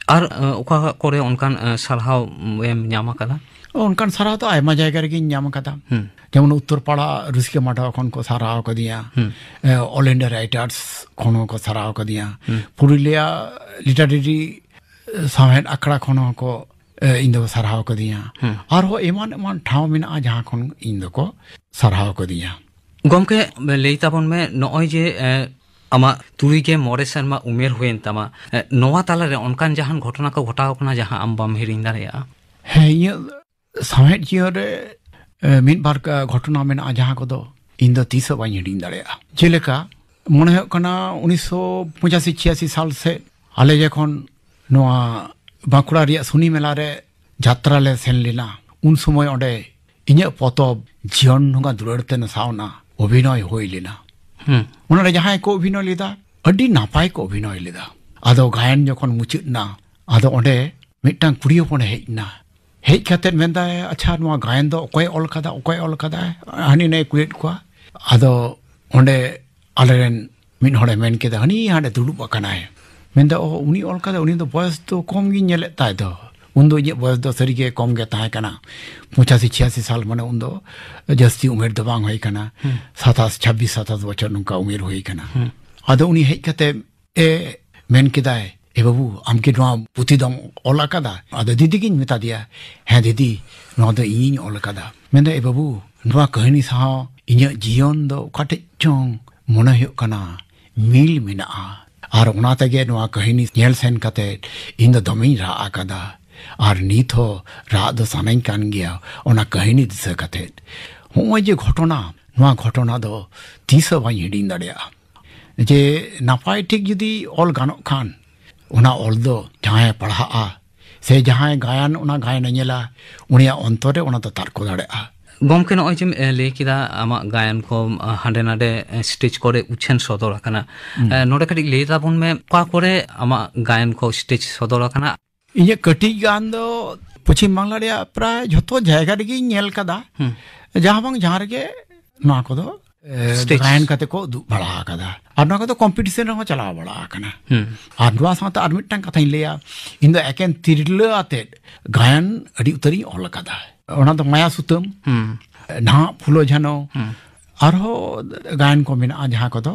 ᱟᱨ, ᱟᱸ, ᱚᱠᱟ ᱠᱚᱨᱮ ᱚᱱᱠᱟᱱ, ᱟᱸ, ᱥᱟᱨᱦᱟᱣ ᱮᱢ ᱧᱟᱢ ᱟᱠᱟᱫᱟ? ᱚᱱᱠᱟᱱ ᱥᱟᱨᱦᱟᱣ ᱫᱚ ᱟᱭᱢᱟ ᱡᱟᱭᱜᱟ ᱨᱮᱜᱮᱧ ᱧᱟᱢ ᱟᱠᱟᱫᱟ᱾ ᱦᱩᱸ᱾ ᱡᱮᱢᱚᱱ ᱩᱛᱛᱚᱨ ᱯᱟᱲᱟ ᱨᱩᱥᱤᱠᱟ ᱢᱟᱰᱣᱟ ᱠᱷᱚᱱ ᱠᱚ ᱥᱟᱨᱦᱟᱣ ᱟᱠᱟᱫᱤᱧᱟ᱾ ᱦᱩᱸ᱾ ᱮ, All India Writers ᱠᱷᱚᱱ ᱦᱚᱸᱠᱚ ᱥᱟᱨᱦᱟᱣ ᱟᱠᱟᱫᱤᱧᱟ᱾ ᱦᱩᱸ᱾ ᱯᱩᱨᱩᱞᱤᱭᱟ ᱞᱤᱴᱟᱨᱮᱨᱤ ᱥᱟᱶᱦᱮᱫ ᱟᱠᱷᱲᱟ ᱠᱷᱚᱱ ᱦᱚᱸᱠᱚ, ᱮ, ᱤᱧ ᱫᱚᱠᱚ ᱥᱟᱨᱦᱟᱣ ᱟᱠᱟᱫᱤᱧᱟ᱾ ᱦᱩᱸ᱾ ᱟᱨᱦᱚᱸ ᱮᱢᱟᱱ ᱮᱢᱟᱱ ᱴᱷᱟᱶ ᱢᱮᱱᱟᱜᱼᱟ, ᱡᱟᱦᱟᱸ ᱠᱷᱚᱱ ᱤᱧ ᱫᱚᱠᱚ ᱥᱟᱨᱦᱟᱣ ᱟᱠᱟᱫᱤᱧᱟ᱾ ᱜᱚᱢᱠᱮ, ᱞᱟᱹᱭ ᱛᱟᱵᱚᱱ ᱢᱮ, ᱱᱚᱜᱼᱚᱭ ᱡᱮ, ᱮ, ᱟᱢᱟᱜ ᱛᱩᱨᱩᱭ ᱜᱮ ᱢᱚᱬᱮ ᱥᱮᱨᱢᱟ ᱩᱢᱮᱨ ᱦᱩᱭᱮᱱ ᱛᱟᱢᱟ, ᱮ, ᱱᱚᱣᱟ ᱛᱟᱞᱟᱨᱮ ᱚᱱᱠᱟᱱ ᱡᱟᱦᱟᱱ ᱜᱷᱚᱴᱚᱱᱟ ᱠᱚ ᱜᱷᱚᱴᱟᱣ ᱟᱠᱟᱱᱟ, ᱡᱟᱦᱟᱸ ᱟᱢ ᱵᱟᱢ ᱦᱤᱲᱤᱧ ᱫᱟᱲᱮᱭᱟᱜᱼᱟ? ᱦᱮᱸ, ᱤᱧᱟᱹᱜ ᱥᱟᱶᱦᱮᱫ ᱡᱤᱭᱚᱱ ᱨᱮ, ᱮ, ᱢᱤᱫ ᱵᱟᱨ ᱠᱟ-, ᱜᱷᱚᱴᱚᱱᱟ ᱢᱮᱱᱟᱜᱼᱟ, ᱡᱟᱦᱟᱸ ᱠᱚᱫᱚ ᱤᱧ ᱫᱚ ᱛᱤᱥ ᱦᱚᱸ ᱵᱟᱹᱧ ᱦᱤᱲᱤᱧ ᱫᱟᱲᱮᱭᱟᱜᱼᱟ᱾ ᱡᱮᱞᱮᱠᱟ, ᱢᱚᱱᱮ ᱦᱩᱭᱩᱜ ᱠᱟᱱᱟ, ᱩᱱᱤᱥᱥᱚ ᱯᱚᱸᱪᱟᱥᱤ ᱪᱷᱤᱭᱟᱥᱤ ᱥᱟᱞ ᱥᱮᱫ ᱟᱞᱮ ᱡᱚᱠᱷᱚᱱ ᱱᱚᱣᱟ ᱵᱟᱸᱠᱩᱲᱟ ᱨᱮᱭᱟᱜ ᱥᱩᱱᱤ ᱢᱮᱞᱟ ᱨᱮ ᱡᱟᱛᱨᱟ ᱞᱮ ᱥᱮᱱ ᱞᱮᱱᱟ, ᱩᱱ ᱥᱚᱢᱚᱭ ᱚᱸᱰᱮ ᱤᱧᱟᱹᱜ ᱯᱚᱛᱚᱵ ᱡᱤᱭᱚᱱ ᱰᱷᱚᱸᱜᱟ ᱫᱩᱞᱟᱹᱲ ᱛᱮ ᱱᱟᱥᱟᱣᱱᱟ ᱚᱵᱷᱤᱱᱚᱭ ᱦᱩᱭ ᱞᱮᱱᱟ᱾ ᱦᱩᱸ᱾ ᱚᱱᱟᱨᱮ ᱡᱟᱦᱟᱸᱭ ᱠᱚ ᱚᱵᱷᱤᱱᱚᱭ ᱞᱮᱫᱟ, ᱟᱹᱰᱤ ᱱᱟᱯᱟᱭ ᱠᱚ ᱚᱵᱷᱤᱱᱚᱭ ᱞᱮᱫᱟ᱾ ᱟᱫᱚ ᱜᱟᱭᱟᱱ ᱡᱚᱠᱷᱚᱱ ᱢᱩᱪᱟᱹᱫ ᱮᱱᱟ, ᱟᱫᱚ ᱚᱸᱰᱮ ᱢᱤᱫᱴᱟᱝ ᱠᱩᱲᱤ ᱦᱚᱯᱚᱱᱮ ᱦᱮᱡ ᱮᱱᱟ᱾ ᱦᱮᱡ ᱠᱟᱛᱮᱫ ᱢᱮᱱᱫᱟᱭ, "ᱟᱪᱪᱷᱟ, ᱱᱚᱣᱟ ᱜᱟᱭᱟᱱ ᱫᱚ ᱚᱠᱚᱭ ᱚᱞ ᱠᱟᱫᱟ, ᱚᱠᱚᱭ ᱚᱞ ᱠᱟᱫᱟᱭ?" ᱦᱟᱹᱱᱤ ᱱᱟᱹᱭ ᱠᱩᱞᱤᱭᱮᱫ ᱠᱚᱣᱟ᱾ ᱟᱫᱚ ᱚᱸᱰᱮ ᱟᱞᱮᱨᱮᱱ ᱢᱤᱫ ᱦᱚᱲᱮ ᱢᱮᱱ ᱠᱮᱫᱟ, "ᱦᱟᱹᱱᱤ ᱦᱟᱸᱰᱮ ᱫᱩᱲᱩᱵ ᱟᱠᱟᱱᱟᱭ᱾" ᱢᱮᱱᱫᱟ, "ᱚ, ᱩᱱᱤ ᱚᱞ ᱠᱟᱫᱟ, ᱩᱱᱤ ᱫᱚ ᱵᱚᱭᱚᱥ ᱫᱚ ᱠᱚᱢ ᱜᱤᱧ ᱧᱮᱞᱮᱫ ᱛᱟᱭ ᱫᱚ, ᱩᱱᱫᱚ ᱤᱧᱟᱹᱜ ᱵᱚᱭᱚᱥ ᱫᱚ ᱥᱟᱹᱨᱤᱜᱮ ᱠᱚᱢ ᱜᱮ ᱛᱟᱦᱮᱸ ᱠᱟᱱᱟ, ᱯᱚᱸᱪᱟᱥᱤ ᱪᱷᱤᱭᱟᱥᱤ ᱥᱟᱞ, ᱢᱟᱱᱮ ᱩᱱᱫᱚ ᱡᱟᱹᱥᱛᱤ ᱩᱢᱮᱨ ᱫᱚ ᱵᱟᱝ ᱦᱩᱭ ᱠᱟᱱᱟ, ᱦᱩᱸ᱾ ᱥᱟᱛᱟᱥ, ᱪᱷᱟᱵᱵᱤᱥ ᱥᱟᱛᱟᱥ ᱵᱚᱪᱷᱚᱨ ᱱᱚᱝᱠᱟ ᱩᱢᱮᱨ ᱦᱩᱭ ᱠᱟᱱᱟ᱾" ᱦᱩᱸ᱾ ᱟᱫᱚ ᱩᱱᱤ ᱦᱮᱡ ᱠᱟᱛᱮ ᱮ ᱢᱮᱱ ᱠᱮᱫᱟᱭ, "ᱮ ᱵᱟᱹᱵᱩ, ᱟᱢ ᱠᱤ ᱱᱚᱣᱟ ᱯᱩᱛᱷᱤ ᱫᱚᱢ ᱚᱞ ᱟᱠᱟᱫᱟ?" ᱟᱫᱚ ᱫᱤᱫᱤ ᱜᱤᱧ ᱢᱮᱛᱟ ᱫᱮᱭᱟ, "ᱦᱮᱸ ᱫᱤᱫᱤ, ᱱᱚᱣᱟ ᱫᱚ ᱤᱧᱤᱧ ᱚᱞ ᱟᱠᱟᱫᱟ᱾" ᱢᱮᱱᱫᱟ, "ᱮ ᱵᱟᱹᱵᱩ, ᱱᱚᱣᱟ ᱠᱟᱹᱦᱱᱤ ᱥᱟᱶ ᱤᱧᱟᱹᱜ ᱡᱤᱭᱚᱱ ᱫᱚ ᱚᱠᱟ ᱴᱷᱮᱡ ᱪᱚᱝ ᱢᱚᱱᱮ ᱦᱩᱭᱩᱜ ᱠᱟᱱᱟ ᱢᱤᱞ ᱢᱮᱱᱟᱜᱼᱟ, ᱟᱨ ᱚᱱᱟ ᱛᱮᱜᱮ ᱱᱚᱣᱟ ᱠᱟᱹᱦᱱᱤ ᱧᱮᱞ ᱥᱮᱱ ᱠᱟᱛᱮ ᱤᱧ ᱫᱚ ᱫᱚᱢᱮᱧ ᱨᱟᱜ ᱟᱠᱟᱫᱟ, ᱟᱨ ᱱᱤᱛ ᱦᱚᱸ ᱨᱟᱜ ᱫᱚ ᱥᱟᱱᱟᱧ ᱠᱟᱱ ᱜᱮᱭᱟ ᱚᱱᱟ ᱠᱟᱹᱦᱱᱤ ᱫᱤᱥᱟᱹ ᱠᱟᱛᱮ᱾ ᱦᱚᱸᱜᱼᱚᱭ ᱡᱮ ᱜᱷᱚᱴᱚᱱᱟ, ᱱᱚᱣᱟ ᱜᱷᱚᱴᱚᱱᱟ ᱫᱚ ᱛᱤᱥ ᱦᱚᱸ ᱵᱟᱹᱧ ᱦᱤᱲᱤᱧ ᱫᱟᱲᱮᱭᱟᱜᱼᱟ᱾" ᱡᱮ ᱱᱟᱯᱟᱭ ᱴᱷᱤᱠ ᱡᱩᱫᱤ ᱚᱞ ᱜᱟᱱᱚᱜ ᱠᱷᱟᱱ, ᱚᱱᱟ ᱚᱞ ᱫᱚ ᱡᱟᱦᱟᱸᱭᱮ ᱯᱟᱲᱦᱟᱜᱼᱟ ᱥᱮ ᱡᱟᱦᱟᱸᱭ ᱜᱟᱭᱟᱱ, ᱚᱱᱟ ᱜᱟᱭᱟᱱᱮ ᱧᱮᱞᱟ, ᱩᱱᱤᱭᱟᱜ ᱚᱱᱛᱚᱨ ᱨᱮ ᱚᱱᱟ ᱫᱚ ᱛᱟᱨᱠᱚ ᱫᱟᱲᱮᱭᱟᱜᱼᱟ᱾ ᱜᱚᱢᱠᱮ, ᱱᱚᱜᱼᱚᱭ ᱡᱮᱢ, ᱮ, ᱞᱟᱹᱭ ᱠᱮᱫᱟ ᱟᱢᱟᱜ ᱜᱟᱭᱟᱱ ᱠᱚ, ᱟ, ᱦᱟᱸᱰᱮ ᱱᱟᱰᱮ, ᱮ, ᱥᱴᱮᱡᱽ ᱠᱚᱨᱮ ᱩᱪᱷᱟᱹᱱ ᱥᱚᱫᱚᱨ ᱟᱠᱟᱱᱟ᱾ ᱦᱩᱸ᱾ ᱮ, ᱱᱚᱰᱮ ᱠᱟᱹᱴᱤᱡ ᱞᱟᱹᱭ ᱛᱟᱵᱚᱱ ᱢᱮ, ᱚᱠᱟ ᱠᱚᱨᱮ ᱟᱢᱟᱜ ᱜᱟᱭᱟᱱ ᱠᱚ ᱥᱴᱮᱡᱽ ᱥᱚᱫᱚᱨ ᱟᱠᱟᱱᱟ? ᱤᱧᱟᱹᱜ ᱠᱟᱹᱴᱤᱡ ᱜᱟᱱ ᱫᱚ ᱯᱚᱪᱷᱤᱢ ᱵᱟᱝᱞᱟ ᱨᱮᱭᱟᱜ ᱯᱨᱟᱭ ᱡᱷᱚᱛᱚ ᱡᱟᱭᱜᱟ ᱨᱮᱜᱮᱧ ᱧᱮᱞ ᱠᱟᱫᱟ᱾ ᱦᱩᱸ᱾ ᱡᱟᱦᱟᱸ ᱵᱟᱝ ᱡᱟᱦᱟᱸ ᱨᱮᱜᱮ ᱱᱚᱣᱟ ᱠᱚᱫᱚ, ᱮ, ᱥᱴᱮᱡᱽ᱾ ᱜᱟᱭᱟᱱ ᱠᱟᱛᱮ ᱠᱚ ᱩᱫᱩᱜ ᱵᱟᱲᱟ ᱟᱠᱟᱫᱟ᱾ ᱟᱨ ᱱᱚᱣᱟ ᱠᱚᱫᱚ ᱠᱚᱢᱯᱤᱴᱤᱥᱚᱱ ᱨᱮᱦᱚᱸ ᱪᱟᱞᱟᱣ ᱵᱟᱲᱟ ᱟᱠᱟᱱᱟ᱾ ᱦᱩᱸ᱾ ᱟᱨ ᱱᱚᱣᱟ ᱥᱟᱶᱛᱮ ᱟᱨ ᱢᱤᱫᱴᱟᱝ ᱠᱟᱛᱷᱟᱧ ᱞᱟᱹᱭᱟ, ᱤᱧ ᱫᱚ ᱮᱠᱮᱱ ᱛᱤᱨᱞᱟᱹ ᱟᱛᱮᱫ ᱜᱟᱭᱟᱱ ᱟᱹᱰᱤ ᱩᱛᱟᱹᱨᱤᱧ ᱚᱞ ᱟᱠᱟᱫᱟ᱾ ᱚᱱᱟ ᱫᱚ ᱢᱟᱭᱟ ᱥᱩᱛᱟᱹᱢ, ᱦᱩᱸ᱾ ᱱᱟᱦᱟᱜ ᱯᱷᱩᱞᱳ ᱡᱷᱟᱱᱳ, ᱦᱩᱸ᱾ ᱟᱨᱦᱚᱸ ᱜᱟᱭᱟᱱ ᱠᱚ ᱢᱮᱱᱟᱜᱼᱟ, ᱡᱟᱦᱟᱸ ᱠᱚᱫᱚ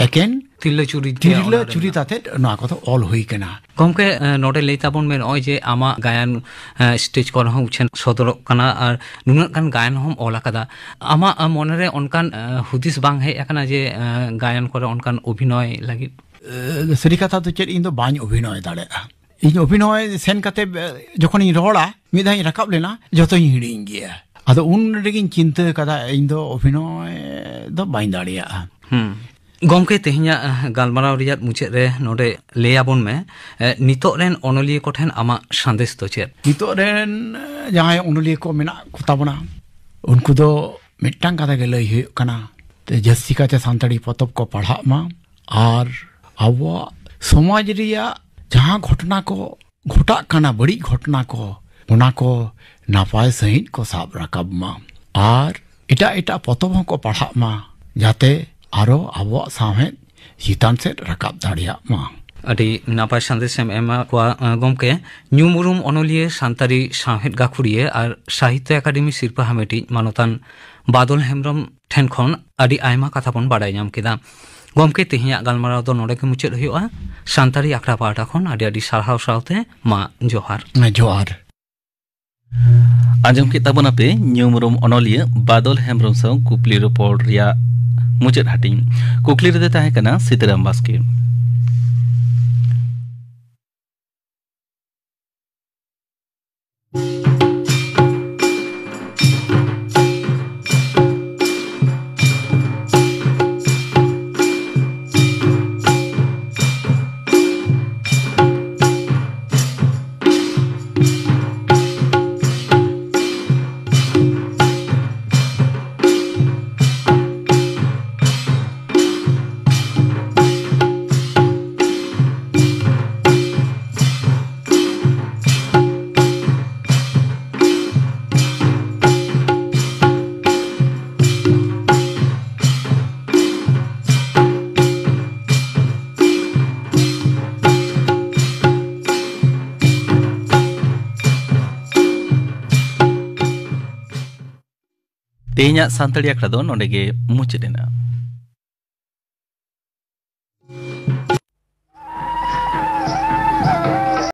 ᱮᱠᱮᱱ ᱛᱤᱨᱞᱟᱹ ᱪᱩᱨᱤᱛ ᱜᱮ ᱛᱤᱨᱞᱟᱹ ᱚᱱᱟ ᱨᱮ ᱪᱩᱨᱤᱛ ᱢᱮᱱᱟᱜᱼᱟ᱾ ᱟᱛᱮᱫ ᱱᱚᱣᱟ ᱠᱚᱫᱚ ᱚᱞ ᱦᱩᱭ ᱠᱟᱱᱟ᱾ ᱜᱚᱢᱠᱮ, ᱮ, ᱱᱚᱰᱮ ᱞᱟᱹᱭ ᱛᱟᱵᱚᱱ ᱢᱮ, ᱱᱚᱜᱼᱚᱭ ᱡᱮ ᱟᱢᱟᱜ ᱜᱟᱭᱟᱱ, ᱮ, ᱥᱴᱮᱡᱽ ᱠᱚᱨᱮ ᱦᱚᱸ ᱩᱪᱷᱟᱹᱱ ᱥᱚᱫᱚᱨᱚᱜ ᱠᱟᱱᱟ ᱟᱨ ᱱᱩᱱᱟᱹᱜ ᱜᱟᱱ ᱜᱟᱭᱟᱱ ᱦᱚᱸᱢ ᱚᱞ ᱟᱠᱟᱫᱟ, ᱟᱢᱟᱜ, ᱮ, ᱢᱚᱱᱮᱨᱮ ᱚᱱᱠᱟᱱ, ᱮ, ᱦᱩᱫᱤᱥ ᱵᱟᱝ ᱦᱮᱡ ᱟᱠᱟᱱᱟ ᱡᱮ, ᱮ, ᱜᱟᱭᱟᱱ ᱠᱚᱨᱮ ᱚᱱᱠᱟᱱ ᱚᱵᱷᱤᱱᱚᱭ ᱞᱟᱹᱜᱤᱫ? ᱮ, ᱥᱟᱹᱨᱤ ᱠᱟᱛᱷᱟ ᱫᱚ ᱪᱮᱫ, ᱤᱧ ᱫᱚ ᱵᱟᱹᱧ ᱚᱵᱷᱤᱱᱚᱭ ᱫᱟᱲᱮᱭᱟᱜᱼᱟ᱾ ᱤᱧ ᱚᱵᱷᱤᱱᱚᱭ ᱥᱮᱱ ᱠᱟᱛᱮ, ᱮ, ᱡᱚᱠᱷᱚᱱᱤᱧ ᱨᱚᱲᱟ, ᱢᱤᱫ ᱫᱷᱟᱣ ᱤᱧ ᱨᱟᱠᱟᱵ ᱞᱮᱱᱟ, ᱡᱚᱛᱚᱧ ᱦᱤᱲᱤᱧ ᱜᱮᱭᱟ᱾ ᱟᱫᱚ ᱩᱱ ᱨᱮᱜᱮᱧ ᱪᱤᱱᱛᱟᱹ ᱠᱟᱫᱟ, ᱤᱧ ᱫᱚ ᱚᱵᱷᱤᱱᱚᱭ ᱫᱚ ᱵᱟᱹᱧ ᱫᱟᱲᱮᱭᱟᱜᱼᱟ᱾ ᱦᱩᱸ᱾ ᱜᱚᱢᱠᱮ, ᱛᱮᱦᱮᱧᱟᱜ, ᱮ, ᱜᱟᱞᱢᱟᱨᱟᱣ ᱨᱮᱭᱟᱜ ᱢᱩᱪᱟᱹᱫ ᱨᱮ ᱱᱚᱰᱮ ᱞᱟᱹᱭ ᱟᱵᱚᱱ ᱢᱮ, ᱮ, ᱱᱤᱛᱚᱜ ᱨᱮᱱ ᱚᱱᱚᱞᱤᱭᱟᱹ ᱠᱚᱴᱷᱮᱱ ᱟᱢᱟᱜ ᱥᱟᱸᱫᱮᱥ ᱫᱚ ᱪᱮᱫ? ᱱᱤᱛᱚᱜ ᱨᱮᱱ, ᱮ, ᱡᱟᱦᱟᱸᱭ ᱚᱱᱚᱞᱤᱭᱟᱹ ᱠᱚ ᱢᱮᱱᱟᱜ ᱠᱚ ᱛᱟᱵᱚᱱᱟ, ᱩᱱᱠᱩ ᱫᱚ ᱢᱤᱫᱴᱟᱝ ᱠᱟᱛᱷᱟ ᱜᱮ ᱞᱟᱹᱭ ᱦᱩᱭᱩᱜ ᱠᱟᱱᱟ, ᱛᱮ ᱡᱟᱹᱥᱛᱤ ᱠᱟᱭᱛᱮ ᱥᱟᱱᱛᱟᱲᱤ ᱯᱚᱛᱚᱵ ᱠᱚ ᱯᱟᱲᱦᱟᱜ ᱢᱟ ᱟᱨ ᱟᱵᱚᱣᱟᱜ ᱥᱚᱢᱟᱡᱽ ᱨᱮᱭᱟᱜ ᱡᱟᱦᱟᱸ ᱜᱷᱚᱴᱚᱱᱟ ᱠᱚ ᱜᱷᱚᱴᱟᱜ ᱠᱟᱱᱟ, ᱵᱟᱹᱲᱤᱡ ᱜᱷᱚᱴᱚᱱᱟ ᱠᱚ, ᱚᱱᱟ ᱠᱚ ᱱᱟᱯᱟᱭ ᱥᱟᱺᱦᱤᱡ ᱠᱚ ᱥᱟᱵ ᱨᱟᱠᱟᱵ ᱢᱟ᱾ ᱟᱨ ᱮᱴᱟᱜ ᱮᱴᱟᱜ ᱯᱚᱛᱚᱵ ᱦᱚᱸᱠᱚ ᱯᱟᱲᱦᱟᱜ ᱢᱟ, ᱡᱟᱛᱮ ᱟᱨᱚ ᱟᱵᱚᱣᱟᱜ ᱥᱟᱶᱦᱮᱫ ᱪᱮᱛᱟᱱ ᱥᱮᱫ ᱨᱟᱠᱟᱵ ᱫᱟᱲᱮᱭᱟᱜ ᱢᱟ᱾ ᱟᱹᱰᱤ ᱱᱟᱯᱟᱭ ᱥᱟᱸᱫᱮᱥ ᱮᱢ ᱮᱢᱟ ᱠᱚᱣᱟ, ᱮ, ᱜᱚᱢᱠᱮ᱾ ᱧᱩᱢ ᱩᱨᱩᱢ ᱚᱱᱚᱞᱤᱭᱟᱹ, ᱥᱟᱱᱛᱟᱲᱤ ᱥᱟᱶᱦᱮᱫ ᱜᱟᱹᱠᱷᱩᱲᱤᱭᱟᱹ ᱟᱨ ᱥᱟᱦᱤᱛᱛᱚ ᱮᱠᱟᱰᱮᱢᱤ ᱥᱤᱨᱯᱟᱹ ᱦᱟᱢᱮᱴᱤᱡ ᱢᱟᱱᱚᱛᱟᱱ ᱵᱟᱫᱚᱞ ᱦᱮᱢᱵᱽᱨᱚᱢ ᱴᱷᱮᱱ ᱠᱷᱚᱱ ᱟᱹᱰᱤ ᱟᱭᱢᱟ ᱠᱟᱛᱷᱟ ᱵᱚᱱ ᱵᱟᱲᱟᱭ ᱧᱟᱢ ᱠᱮᱫᱟ᱾ ᱜᱚᱢᱠᱮ, ᱛᱮᱦᱮᱧᱟᱜ ᱜᱟᱞᱢᱟᱨᱟᱣ ᱫᱚ ᱱᱚᱰᱮ ᱜᱮ ᱢᱩᱪᱟᱹᱫ ᱦᱩᱭᱩᱜᱼᱟ᱾ ᱥᱟᱱᱛᱟᱲᱤ ᱟᱠᱷᱲᱟ ᱯᱟᱦᱴᱟ ᱠᱷᱚᱱ ᱟᱹᱰᱤ ᱟᱹᱰᱤ ᱥᱟᱨᱦᱟᱣ ᱥᱟᱶᱛᱮ ᱢᱟ ᱡᱚᱦᱟᱨ᱾ ᱡᱚᱦᱟᱨ᱾ ᱟᱸᱡᱚᱢ ᱠᱮᱫ ᱛᱟᱵᱚᱱᱟᱯᱮ ᱧᱩᱢᱩᱨᱩᱢ ᱚᱱᱚᱞᱤᱭᱟᱹ ᱵᱟᱫᱚᱞ ᱦᱮᱢᱵᱽᱨᱚᱢ ᱥᱟᱶ ᱠᱩᱠᱞᱤ ᱨᱚᱯᱚᱲ ᱨᱮᱭᱟᱜ ᱢᱩᱪᱟᱹᱫ ᱦᱟᱹᱴᱤᱧ᱾ ᱠᱩᱠᱞᱤ ᱨᱮᱫᱚ ᱛᱟᱦᱮᱸ ᱠᱟᱱᱟ ᱥᱤᱛᱟᱹᱨᱟᱢ ᱵᱟᱥᱠᱮ᱾ ᱛᱮᱦᱮᱧᱟᱜ ᱥᱟᱱᱛᱟᱲᱤ ᱟᱠᱷᱲᱟ ᱫᱚ ᱱᱚᱰᱮ ᱜᱮ ᱢᱩᱪᱟᱹᱫ ᱮᱱᱟ᱾